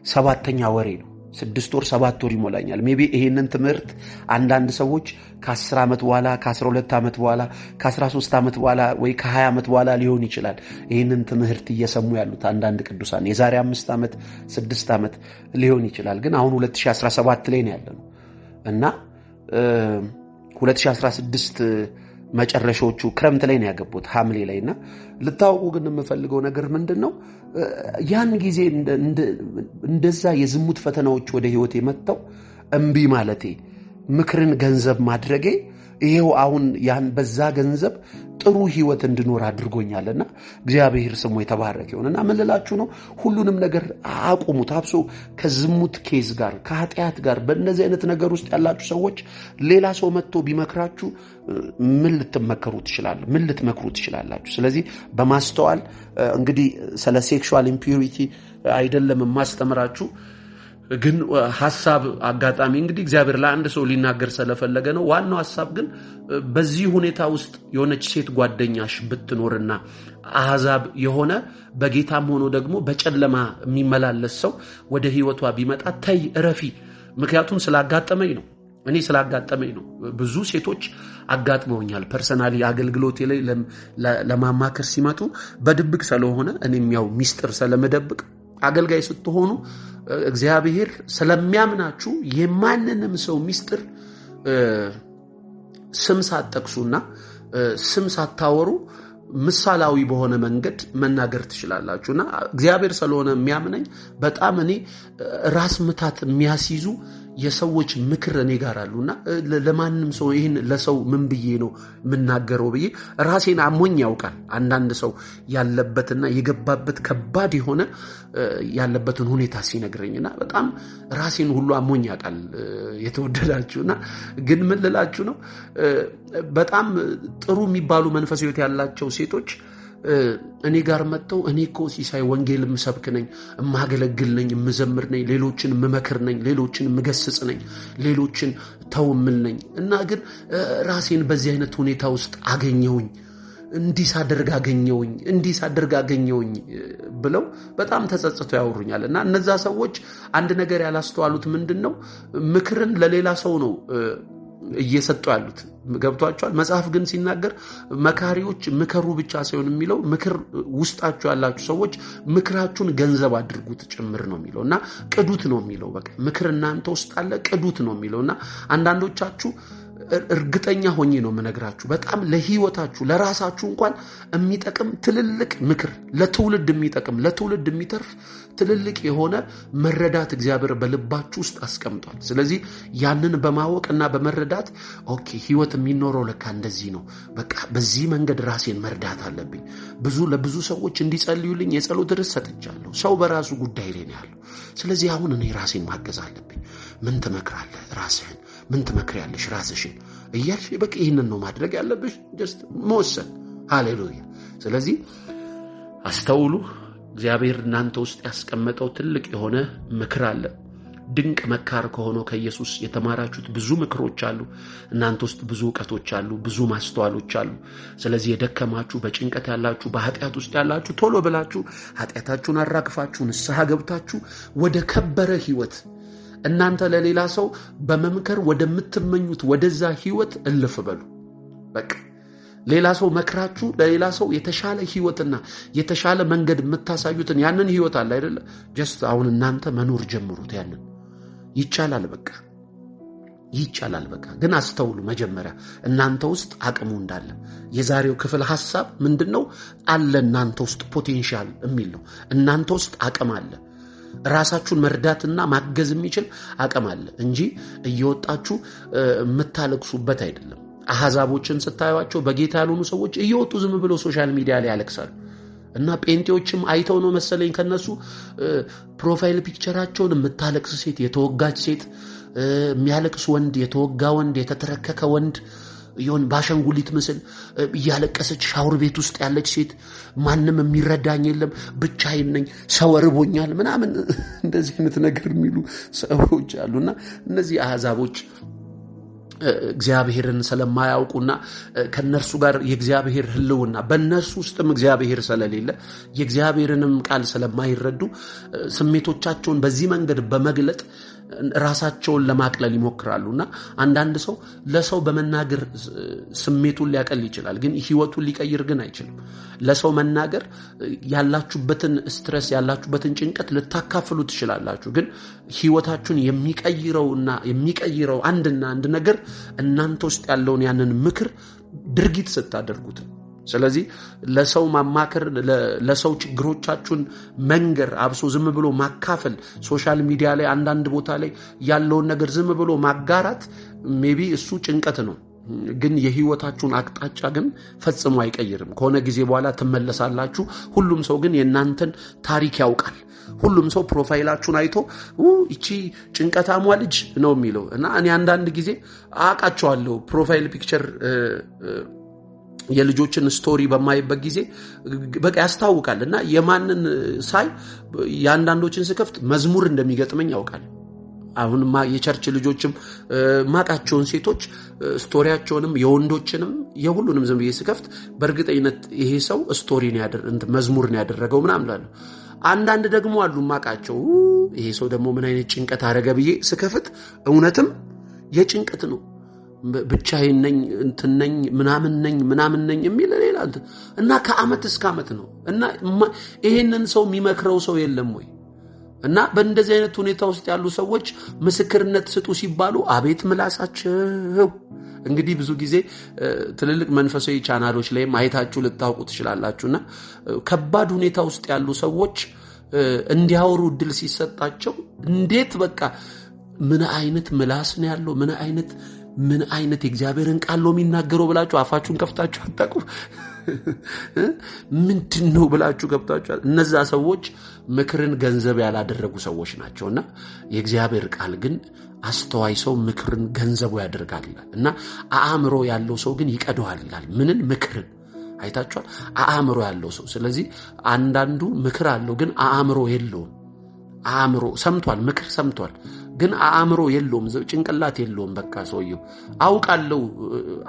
ሰባተኛ ወሬ ነው። 6 ወር፣ 7 ወር ይሞላኛል። Maybe ይሄንን ትምህርት አንዳንድ ሰዎች ከ10 ዓመት በኋላ፣ ከ12 ዓመት በኋላ፣ ከ13 ዓመት በኋላ ወይ ከ20 ዓመት በኋላ ሊሆን ይችላል ይህንን ትምህርት እየሰሙ ያሉት። አንዳንድ ቅዱሳን የዛሬ 5 ዓመት፣ 6 ዓመት ሊሆን ይችላል። ግን አሁን 2017 ላይ ነው ያለነው እና 2016 መጨረሻዎቹ ክረምት ላይ ነው ያገባሁት፣ ሐምሌ ላይ። እና ልታውቁ ግን የምፈልገው ነገር ምንድን ነው? ያን ጊዜ እንደዛ የዝሙት ፈተናዎች ወደ ህይወቴ መጥተው እምቢ ማለቴ፣ ምክርን ገንዘብ ማድረጌ ይሄው አሁን ያን በዛ ገንዘብ ጥሩ ህይወት እንድኖር አድርጎኛልና እግዚአብሔር ስሙ የተባረከ ይሁን። እና ምን ልላችሁ ነው? ሁሉንም ነገር አቁሙት። አብሶ ከዝሙት case ጋር፣ ከኃጢአት ጋር፣ በእነዚህ አይነት ነገር ውስጥ ያላችሁ ሰዎች ሌላ ሰው መጥቶ ቢመክራችሁ ምን ልትመከሩ ትችላለ? ምን ልትመክሩ ትችላላችሁ? ስለዚህ በማስተዋል፣ እንግዲህ ስለ sexual impurity አይደለም የማስተምራችሁ፣ ግን ሀሳብ አጋጣሚ እንግዲህ እግዚአብሔር ለአንድ ሰው ሊናገር ስለፈለገ ነው። ዋናው ሀሳብ ግን በዚህ ሁኔታ ውስጥ የሆነች ሴት ጓደኛሽ ብትኖርና አሕዛብ የሆነ፣ በጌታም ሆኖ ደግሞ በጨለማ የሚመላለስ ሰው ወደ ህይወቷ ቢመጣ ተይ፣ እረፊ። ምክንያቱም ስላጋጠመኝ ነው። እኔ ስላጋጠመኝ ነው። ብዙ ሴቶች አጋጥመውኛል። Personally አገልግሎቴ ላይ ለማማከር ሲመጡ በድብቅ ስለሆነ፣ እኔም ያው ሚስጥር ስለምደብቅ፣ አገልጋይ ስትሆኑ እግዚአብሔር ስለሚያምናችሁ የማንንም ሰው ሚስጥር ስም ሳትጠቅሱና ስም ሳታወሩ ምሳሌያዊ በሆነ መንገድ መናገር ትችላላችሁ። እና እግዚአብሔር ስለሆነ የሚያምነኝ በጣም እኔ ራስ ምታት የሚያስይዙ የሰዎች ምክር እኔ ጋር አሉና ለማንም ሰው ይህን ለሰው ምን ብዬ ነው የምናገረው ብዬ ራሴን አሞኝ ያውቃል። አንዳንድ ሰው ያለበትና የገባበት ከባድ የሆነ ያለበትን ሁኔታ ሲነግረኝና በጣም ራሴን ሁሉ አሞኝ ያውቃል። የተወደዳችሁና ግን ምን ልላችሁ ነው፣ በጣም ጥሩ የሚባሉ መንፈሳዊ ሕይወት ያላቸው ሴቶች እኔ ጋር መጥተው እኔ እኮ ሲሳይ ወንጌል የምሰብክ ነኝ፣ የማገለግል ነኝ፣ የምዘምር ነኝ፣ ሌሎችን የምመክር ነኝ፣ ሌሎችን የምገስጽ ነኝ፣ ሌሎችን ተው የምል ነኝ፣ እና ግን ራሴን በዚህ አይነት ሁኔታ ውስጥ አገኘውኝ፣ እንዲህ ሳደርግ አገኘውኝ፣ እንዲህ ሳደርግ አገኘውኝ ብለው በጣም ተጸጽተው ያወሩኛል። እና እነዛ ሰዎች አንድ ነገር ያላስተዋሉት ምንድን ነው? ምክርን ለሌላ ሰው ነው እየሰጡ ያሉት። ገብቷችኋል? መጽሐፍ ግን ሲናገር መካሪዎች ምከሩ ብቻ ሳይሆን የሚለው ምክር ውስጣችሁ ያላችሁ ሰዎች ምክራችሁን ገንዘብ አድርጉት ጭምር ነው የሚለው እና ቅዱት ነው የሚለው። በቃ ምክር እናንተ ውስጥ አለ፣ ቅዱት ነው የሚለው። እና አንዳንዶቻችሁ እርግጠኛ ሆኜ ነው የምነግራችሁ፣ በጣም ለህይወታችሁ ለራሳችሁ እንኳን የሚጠቅም ትልልቅ ምክር፣ ለትውልድ የሚጠቅም፣ ለትውልድ የሚተርፍ ትልልቅ የሆነ መረዳት እግዚአብሔር በልባችሁ ውስጥ አስቀምጧል። ስለዚህ ያንን በማወቅ እና በመረዳት okay፣ ህይወት የሚኖረው ለካ እንደዚህ ነው፣ በቃ በዚህ መንገድ ራሴን መርዳት አለብኝ። ብዙ ለብዙ ሰዎች እንዲጸልዩልኝ የጸሎት ርዕስ ሰጥቻለሁ። ሰው በራሱ ጉዳይ ላይ ነው ያለው። ስለዚህ አሁን እኔ ራሴን ማገዝ አለብኝ። ምን ትመክራለህ ራስህን? ምን ትመክሪያለሽ ራስሽን? እያልሽ በቃ ይህንን ነው ማድረግ ያለብሽ። Just መወሰን። ሃሌሉያ። ስለዚህ አስተውሉ። እግዚአብሔር እናንተ ውስጥ ያስቀመጠው ትልቅ የሆነ ምክር አለ። ድንቅ መካር ከሆነው ከኢየሱስ የተማራችሁት ብዙ ምክሮች አሉ። እናንተ ውስጥ ብዙ እውቀቶች አሉ፣ ብዙ ማስተዋሎች አሉ። ስለዚህ የደከማችሁ፣ በጭንቀት ያላችሁ፣ በኃጢአት ውስጥ ያላችሁ ቶሎ ብላችሁ ኃጢአታችሁን አራግፋችሁ ንስሐ ገብታችሁ ወደ ከበረ ህይወት፣ እናንተ ለሌላ ሰው በመምከር ወደምትመኙት ወደዛ ህይወት እልፍ በሉ። በቃ ሌላ ሰው መክራችሁ ለሌላ ሰው የተሻለ ህይወትና የተሻለ መንገድ የምታሳዩትን ያንን ህይወት አለ አይደለ? Just አሁን እናንተ መኖር ጀምሩት። ያንን ይቻላል፣ በቃ ይቻላል። በቃ ግን አስተውሉ፣ መጀመሪያ እናንተ ውስጥ አቅሙ እንዳለ። የዛሬው ክፍል ሐሳብ ምንድን ነው? አለ እናንተ ውስጥ potential የሚል ነው። እናንተ ውስጥ አቅም አለ። ራሳችሁን መርዳትና ማገዝ የሚችል አቅም አለ እንጂ እየወጣችሁ የምታለቅሱበት አይደለም። አሕዛቦችን ስታዩቸው በጌታ ያልሆኑ ሰዎች እየወጡ ዝም ብሎ social media ላይ ያለቅሳሉ። እና ጴንጤዎችም አይተው ነው መሰለኝ ከነሱ profile picture ኣቸውን የምታለቅስ ሴት፣ የተወጋች ሴት፣ የሚያለቅስ ወንድ፣ የተወጋ ወንድ፣ የተተረከከ ወንድ፣ የሆነ በአሻንጉሊት ምስል እያለቀሰች ሻወር ቤት ውስጥ ያለች ሴት፣ ማንም የሚረዳኝ የለም፣ ብቻዬን ነኝ፣ ሰው ርቦኛል ምናምን እንደዚህ አይነት ነገር የሚሉ ሰዎች አሉና እነዚህ አሕዛቦች እግዚአብሔርን ስለማያውቁና ከነርሱ ጋር የእግዚአብሔር ሕልውና በእነርሱ ውስጥም እግዚአብሔር ስለሌለ የእግዚአብሔርንም ቃል ስለማይረዱ ስሜቶቻቸውን በዚህ መንገድ በመግለጥ ራሳቸውን ለማቅለል ይሞክራሉ። እና አንዳንድ ሰው ለሰው በመናገር ስሜቱን ሊያቀል ይችላል፣ ግን ህይወቱን ሊቀይር ግን አይችልም። ለሰው መናገር ያላችሁበትን stress፣ ያላችሁበትን ጭንቀት ልታካፍሉ ትችላላችሁ፣ ግን ህይወታችሁን የሚቀይረውና የሚቀይረው አንድና አንድ ነገር እናንተ ውስጥ ያለውን ያንን ምክር ድርጊት ስታደርጉት። ስለዚህ ለሰው ማማከር፣ ለሰው ችግሮቻችሁን መንገር፣ አብሶ ዝም ብሎ ማካፈል፣ social media ላይ አንዳንድ ቦታ ላይ ያለውን ነገር ዝም ብሎ ማጋራት maybe እሱ ጭንቀት ነው፣ ግን የህይወታችሁን አቅጣጫ ግን ፈጽሞ አይቀይርም። ከሆነ ጊዜ በኋላ ትመለሳላችሁ። ሁሉም ሰው ግን የእናንተን ታሪክ ያውቃል። ሁሉም ሰው profile ኣችሁን አይቶ ይቺ ጭንቀታሟ ልጅ ነው የሚለው። እና እኔ አንዳንድ ጊዜ አውቃቸዋለሁ፣ profile picture የልጆችን story በማይበት ጊዜ በቃ ያስታውቃል። እና የማንን ሳይ፣ የአንዳንዶችን ስከፍት መዝሙር እንደሚገጥመኝ ያውቃል። አሁን የ church ልጆችም ማቃቸውን ሴቶች story ያቸውንም የወንዶችንም የሁሉንም ዝም ብዬ ስከፍት በእርግጠኝነት ይሄ ሰው story መዝሙር ነው ያደረገው ምናምን እላለሁ። አንዳንድ ደግሞ አሉ ማቃቸው፣ ይሄ ሰው ደግሞ ምን አይነት ጭንቀት አደረገ ብዬ ስከፍት እውነትም የጭንቀት ነው። ብቻዬን ነኝ፣ እንትን ነኝ፣ ምናምን ነኝ፣ ምናምን ነኝ የሚል ሌላ እና ከአመት እስከ አመት ነው። እና ይሄንን ሰው የሚመክረው ሰው የለም ወይ? እና በእንደዚህ አይነት ሁኔታ ውስጥ ያሉ ሰዎች ምስክርነት ስጡ ሲባሉ አቤት ምላሳቸው። እንግዲህ ብዙ ጊዜ ትልልቅ መንፈሳዊ ቻናሎች ላይም አይታችሁ ልታውቁ ትችላላችሁ። እና ከባድ ሁኔታ ውስጥ ያሉ ሰዎች እንዲያወሩ እድል ሲሰጣቸው እንዴት በቃ ምን አይነት ምላስ ነው ያለው፣ ምን አይነት የእግዚአብሔርን ቃል ነው የሚናገረው ብላችሁ አፋችሁን ከፍታችሁ አታውቁም። ምንድን ነው ብላችሁ ገብታችኋል። እነዛ ሰዎች ምክርን ገንዘብ ያላደረጉ ሰዎች ናቸውና የእግዚአብሔር ቃል ግን አስተዋይ ሰው ምክርን ገንዘቡ ያደርጋል ይላል እና አእምሮ ያለው ሰው ግን ይቀደዋል ይላል። ምንን? ምክርን። አይታችኋል። አእምሮ ያለው ሰው። ስለዚህ አንዳንዱ ምክር አለው ግን አእምሮ የለውም። አእምሮ ሰምቷል፣ ምክር ሰምቷል፣ ግን አእምሮ የለውም፣ ጭንቅላት የለውም። በቃ ሰውየው አውቃለው፣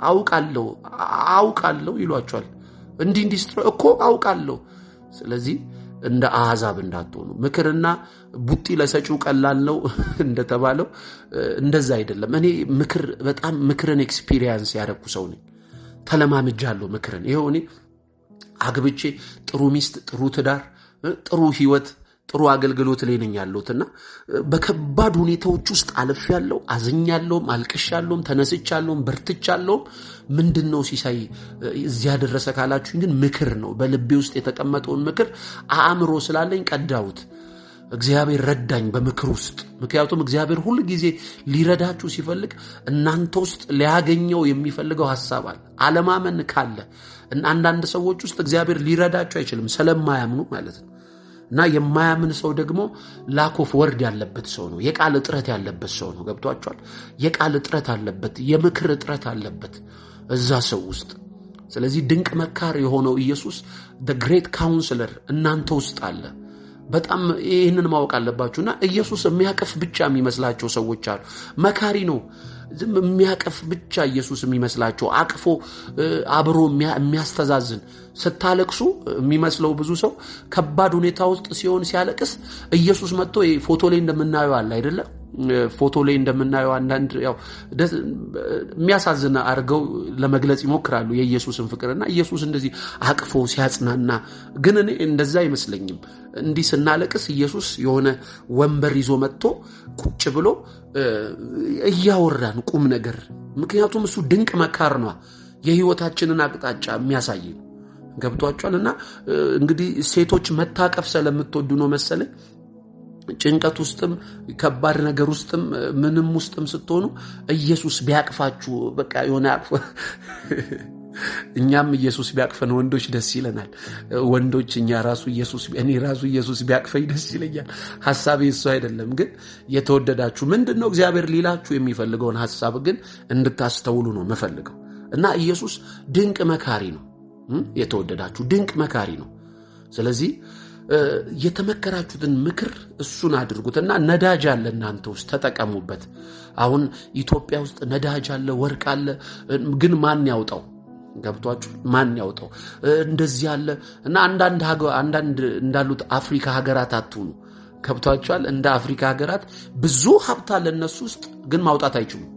አውቃለው፣ አውቃለው ይሏቸዋል። እንዲህ እንዲህ ስትለው እኮ አውቃለሁ። ስለዚህ እንደ አሕዛብ እንዳትሆኑ። ምክርና ቡጢ ለሰጪው ቀላል ነው እንደተባለው እንደዛ አይደለም። እኔ ምክር በጣም ምክርን experience ያደረኩ ሰው ነኝ። ተለማምጃለሁ ምክርን። ይኸው እኔ አግብቼ ጥሩ ሚስት፣ ጥሩ ትዳር፣ ጥሩ ህይወት፣ ጥሩ አገልግሎት ላይ ነኝ ያለሁትና በከባድ ሁኔታዎች ውስጥ አልፌያለሁ፣ አዝኛለሁም፣ አልቅሻለሁም፣ ተነስቻለሁም፣ በርትቻለሁም። ምንድን ነው ሲሳይ እዚያ ደረሰ ካላችሁኝ ግን ምክር ነው። በልቤ ውስጥ የተቀመጠውን ምክር አእምሮ ስላለኝ ቀዳሁት። እግዚአብሔር ረዳኝ በምክር ውስጥ። ምክንያቱም እግዚአብሔር ሁል ጊዜ ሊረዳችሁ ሲፈልግ እናንተ ውስጥ ሊያገኘው የሚፈልገው ሀሳብ አለ። አለማመን ካለ አንዳንድ ሰዎች ውስጥ እግዚአብሔር ሊረዳቸው አይችልም፣ ስለማያምኑ ማለት ነው። እና የማያምን ሰው ደግሞ lack of word ያለበት ሰው ነው። የቃል እጥረት ያለበት ሰው ነው። ገብቷችኋል? የቃል እጥረት አለበት፣ የምክር እጥረት አለበት እዛ ሰው ውስጥ። ስለዚህ ድንቅ መካር የሆነው ኢየሱስ፣ great counselor እናንተ ውስጥ አለ። በጣም ይህንን ማወቅ አለባችሁ። እና ኢየሱስ የሚያቅፍ ብቻ የሚመስላቸው ሰዎች አሉ። መካሪ ነው። ዝም የሚያቅፍ ብቻ ኢየሱስ የሚመስላቸው፣ አቅፎ አብሮ የሚያስተዛዝን፣ ስታለቅሱ የሚመስለው ብዙ ሰው ከባድ ሁኔታ ውስጥ ሲሆን ሲያለቅስ ኢየሱስ መጥቶ ፎቶ ላይ እንደምናየው አለ አይደለም፣ ፎቶ ላይ እንደምናየው አንዳንድ ያው የሚያሳዝን አድርገው ለመግለጽ ይሞክራሉ የኢየሱስን ፍቅርና ኢየሱስ እንደዚህ አቅፎ ሲያጽናና፣ ግን እኔ እንደዛ አይመስለኝም። እንዲህ ስናለቅስ ኢየሱስ የሆነ ወንበር ይዞ መጥቶ ቁጭ ብሎ እያወራን ቁም ነገር፣ ምክንያቱም እሱ ድንቅ መካር ነዋ፣ የህይወታችንን አቅጣጫ የሚያሳይ ነው። ገብቷችኋል? እና እንግዲህ ሴቶች መታቀፍ ስለምትወዱ ነው መሰለኝ ጭንቀት ውስጥም ከባድ ነገር ውስጥም ምንም ውስጥም ስትሆኑ ኢየሱስ ቢያቅፋችሁ በቃ የሆነ አቅፎ እኛም ኢየሱስ ቢያቅፈን ወንዶች ደስ ይለናል። ወንዶች እኛ ራሱ ኢየሱስ እኔ ራሱ ኢየሱስ ቢያቅፈኝ ደስ ይለኛል። ሐሳቤ እሱ አይደለም። ግን የተወደዳችሁ ምንድን ነው እግዚአብሔር ሊላችሁ የሚፈልገውን ሐሳብ ግን እንድታስተውሉ ነው የምፈልገው። እና ኢየሱስ ድንቅ መካሪ ነው። የተወደዳችሁ ድንቅ መካሪ ነው። ስለዚህ የተመከራችሁትን ምክር እሱን አድርጉት እና ነዳጅ አለ እናንተ ውስጥ ተጠቀሙበት። አሁን ኢትዮጵያ ውስጥ ነዳጅ አለ፣ ወርቅ አለ። ግን ማን ያውጣው? ገብቷችሁ? ማን ያውጣው? እንደዚህ አለ እና አንዳንድ እንዳሉት አፍሪካ ሀገራት አትሁኑ። ገብቷችኋል? እንደ አፍሪካ ሀገራት ብዙ ሀብት አለ እነሱ ውስጥ፣ ግን ማውጣት አይችሉም።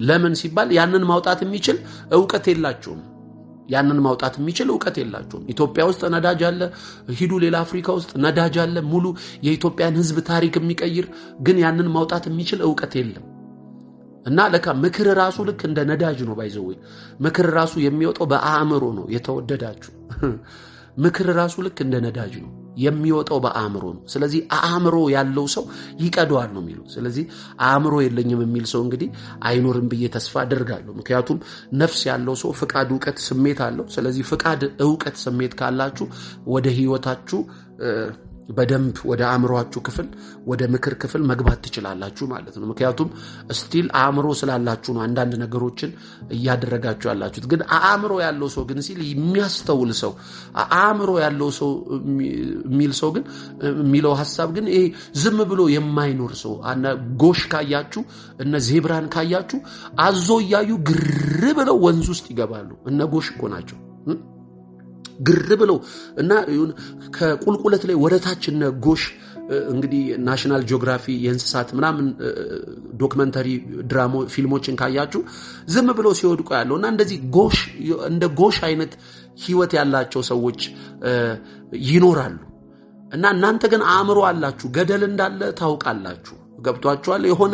ለምን ሲባል ያንን ማውጣት የሚችል እውቀት የላቸውም። ያንን ማውጣት የሚችል እውቀት የላቸውም። ኢትዮጵያ ውስጥ ነዳጅ አለ፣ ሂዱ ሌላ አፍሪካ ውስጥ ነዳጅ አለ፣ ሙሉ የኢትዮጵያን ሕዝብ ታሪክ የሚቀይር ግን ያንን ማውጣት የሚችል እውቀት የለም። እና ለካ ምክር ራሱ ልክ እንደ ነዳጅ ነው። By the way ምክር ራሱ የሚወጣው በአእምሮ ነው። የተወደዳችሁ ምክር ራሱ ልክ እንደ ነዳጅ ነው የሚወጣው በአእምሮ ነው። ስለዚህ አእምሮ ያለው ሰው ይቀደዋል ነው የሚለው። ስለዚህ አእምሮ የለኝም የሚል ሰው እንግዲህ አይኖርም ብዬ ተስፋ አደርጋለሁ። ምክንያቱም ነፍስ ያለው ሰው ፍቃድ፣ እውቀት፣ ስሜት አለው። ስለዚህ ፍቃድ፣ እውቀት፣ ስሜት ካላችሁ ወደ ህይወታችሁ በደንብ ወደ አእምሯችሁ ክፍል ወደ ምክር ክፍል መግባት ትችላላችሁ ማለት ነው። ምክንያቱም still አእምሮ ስላላችሁ ነው አንዳንድ ነገሮችን እያደረጋችሁ ያላችሁት። ግን አእምሮ ያለው ሰው ግን ሲል የሚያስተውል ሰው አእምሮ ያለው ሰው የሚል ሰው ግን የሚለው ሀሳብ ግን ይሄ ዝም ብሎ የማይኖር ሰው፣ ጎሽ ካያችሁ እነ ዜብራን ካያችሁ አዞ እያዩ ግር ብለው ወንዝ ውስጥ ይገባሉ። እነ ጎሽ እኮ ናቸው ግር ብለው እና ከቁልቁለት ላይ ወደታች እነ ጎሽ። እንግዲህ National Geography የእንስሳት ምናምን documentary ድራማ ፊልሞችን ካያችሁ ዝም ብለው ሲወድቁ ያለው እና እንደዚህ ጎሽ እንደ ጎሽ አይነት ህይወት ያላቸው ሰዎች ይኖራሉ። እና እናንተ ግን አእምሮ አላችሁ፣ ገደል እንዳለ ታውቃላችሁ። ገብቷችኋል? የሆነ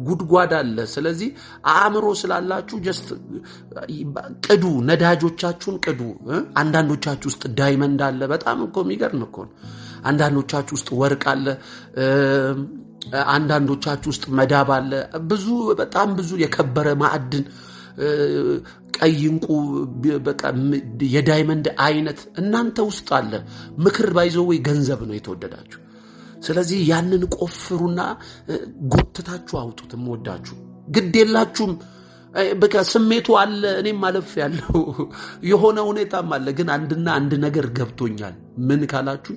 ጉድጓድ አለ። ስለዚህ አእምሮ ስላላችሁ just ቅዱ፣ ነዳጆቻችሁን ቅዱ። አንዳንዶቻችሁ ውስጥ diamond አለ። በጣም እኮ የሚገርም እኮ ነው። አንዳንዶቻችሁ ውስጥ ወርቅ አለ። አንዳንዶቻችሁ ውስጥ መዳብ አለ። ብዙ በጣም ብዙ የከበረ ማዕድን፣ ቀይ እንቁ፣ በቃ የ diamond አይነት እናንተ ውስጥ አለ። ምክር by the way ገንዘብ ነው የተወደዳችሁ። ስለዚህ ያንን ቆፍሩና ጎትታችሁ አውጡት። የምወዳችሁ ግድ የላችሁም። በቃ ስሜቱ አለ፣ እኔም አለፍ ያለው የሆነ ሁኔታም አለ። ግን አንድና አንድ ነገር ገብቶኛል። ምን ካላችሁ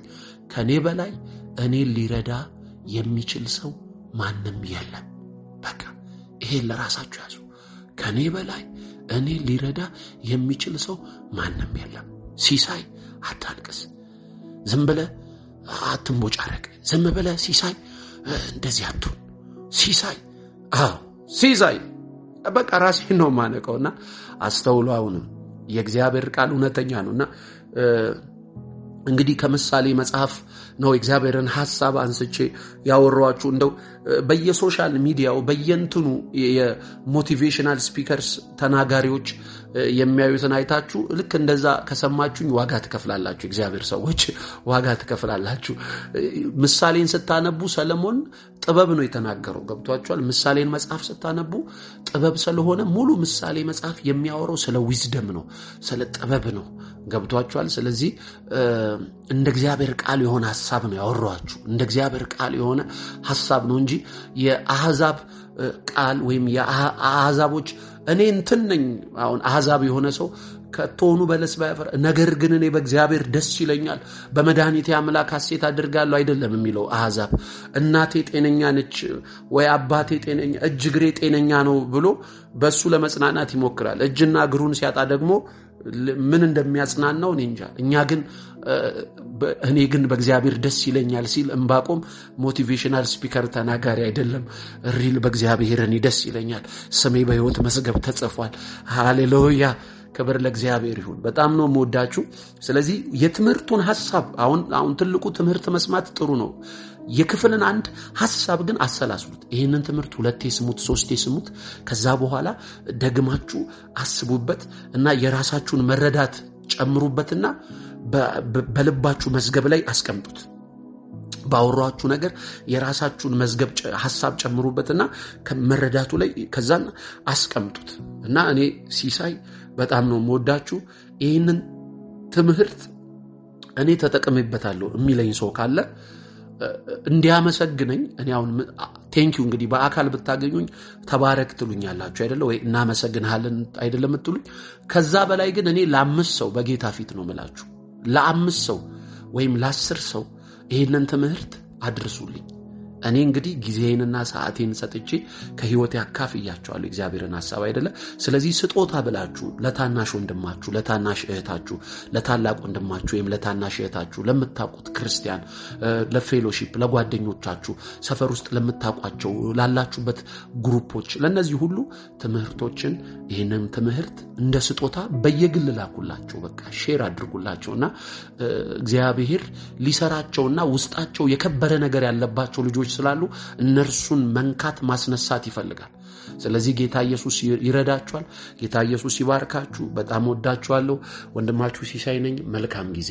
ከኔ በላይ እኔን ሊረዳ የሚችል ሰው ማንም የለም። በቃ ይሄን ለራሳችሁ ያዙ። ከኔ በላይ እኔን ሊረዳ የሚችል ሰው ማንም የለም። ሲሳይ አታልቅስ፣ ዝም ብለህ አትንቦጫረቅ። ዝም ብለህ ሲሳይ እንደዚህ አትሁን። ሲሳይ፣ አዎ ሲሳይ፣ በቃ ራሴን ነው የማነቀውና አስተውሎ አሁንም የእግዚአብሔር ቃል እውነተኛ ነውና እንግዲህ ከምሳሌ መጽሐፍ ነው የእግዚአብሔርን ሐሳብ አንስቼ ያወራኋችሁ። እንደው በየ social media ው በየእንትኑ የ motivational speakers ተናጋሪዎች የሚያዩትን አይታችሁ ልክ እንደዛ ከሰማችሁኝ ዋጋ ትከፍላላችሁ። እግዚአብሔር ሰዎች ዋጋ ትከፍላላችሁ። ምሳሌን ስታነቡ ሰለሞን ጥበብ ነው የተናገረው። ገብቷችኋል? ምሳሌን መጽሐፍ ስታነቡ ጥበብ ስለሆነ ሙሉ ምሳሌ መጽሐፍ የሚያወራው ስለ wisdom ነው፣ ስለ ጥበብ ነው። ገብቷችኋል? ስለዚህ እንደ እግዚአብሔር ቃል የሆነ ሐሳብ ነው ያወራኋችሁ። እንደ እግዚአብሔር ቃል የሆነ ሐሳብ ነው እንጂ የአሕዛብ ቃል ወይም የአሕዛቦች እኔ እንትን ነኝ። አሁን አሕዛብ የሆነ ሰው ከቶኑ በለስ ባያፈራ ነገር ግን እኔ በእግዚአብሔር ደስ ይለኛል፣ በመድኃኒቴ አምላክ ሐሴት አድርጋለሁ አይደለም የሚለው አሕዛብ። እናቴ ጤነኛ ነች ወይ አባቴ ጤነኛ፣ እጅ እግሬ ጤነኛ ነው ብሎ በእሱ ለመጽናናት ይሞክራል። እጅና እግሩን ሲያጣ ደግሞ ምን እንደሚያጽናናው እኔ እንጃ። እኛ ግን እኔ ግን በእግዚአብሔር ደስ ይለኛል ሲል ዕንባቆም motivational speaker ተናጋሪ አይደለም። Real በእግዚአብሔር እኔ ደስ ይለኛል፣ ስሜ በሕይወት መዝገብ ተጽፏል። ሃሌሉያ፣ ክብር ለእግዚአብሔር ይሁን። በጣም ነው የምወዳችሁ። ስለዚህ የትምህርቱን ሐሳብ አሁን ትልቁ ትምህርት መስማት ጥሩ ነው። የክፍልን አንድ ሐሳብ ግን አሰላስሉት። ይህንን ትምህርት ሁለቴ ስሙት፣ ሶስቴ ስሙት። ከዛ በኋላ ደግማችሁ አስቡበት እና የራሳችሁን መረዳት ጨምሩበትና በልባችሁ መዝገብ ላይ አስቀምጡት። ባወሯችሁ ነገር የራሳችሁን መዝገብ ሀሳብ ጨምሩበትና ከመረዳቱ ላይ ከዛን አስቀምጡት። እና እኔ ሲሳይ በጣም ነው የምወዳችሁ። ይህንን ትምህርት እኔ ተጠቅሜበታለሁ የሚለኝ ሰው ካለ እንዲያመሰግነኝ፣ እኔ አሁን thank you፣ እንግዲህ በአካል ብታገኙኝ ተባረክ ትሉኛላችሁ አይደለ ወይ? እናመሰግንሃለን አይደለም የምትሉኝ? ከዛ በላይ ግን እኔ ለ5 ሰው፣ በጌታ ፊት ነው ምላችሁ፣ ለ5 ሰው ወይም ለ10 ሰው ይህንን ትምህርት አድርሱልኝ። እኔ እንግዲህ ጊዜዬንና ሰዓቴን ሰጥቼ ከህይወቴ አካፍያቸዋለሁ እግዚአብሔርን ሀሳብ አይደለ? ስለዚህ ስጦታ ብላችሁ ለታናሽ ወንድማችሁ፣ ለታናሽ እህታችሁ፣ ለታላቅ ወንድማችሁ ወይም ለታናሽ እህታችሁ፣ ለምታውቁት ክርስቲያን፣ ለ fellowship፣ ለጓደኞቻችሁ፣ ሰፈር ውስጥ ለምታውቋቸው፣ ላላችሁበት group ኦች፣ ለእነዚህ ሁሉ ትምህርቶችን፣ ይህንን ትምህርት እንደ ስጦታ በየግል ላኩላቸው። በቃ share አድርጉላቸውና እግዚአብሔር ሊሰራቸውና ውስጣቸው የከበረ ነገር ያለባቸው ልጆች ስላሉ እነርሱን መንካት ማስነሳት ይፈልጋል። ስለዚህ ጌታ ኢየሱስ ይረዳችኋል። ጌታ ኢየሱስ ይባርካችሁ። በጣም ወዳችኋለሁ። ወንድማችሁ ሲሳይ ነኝ። መልካም ጊዜ።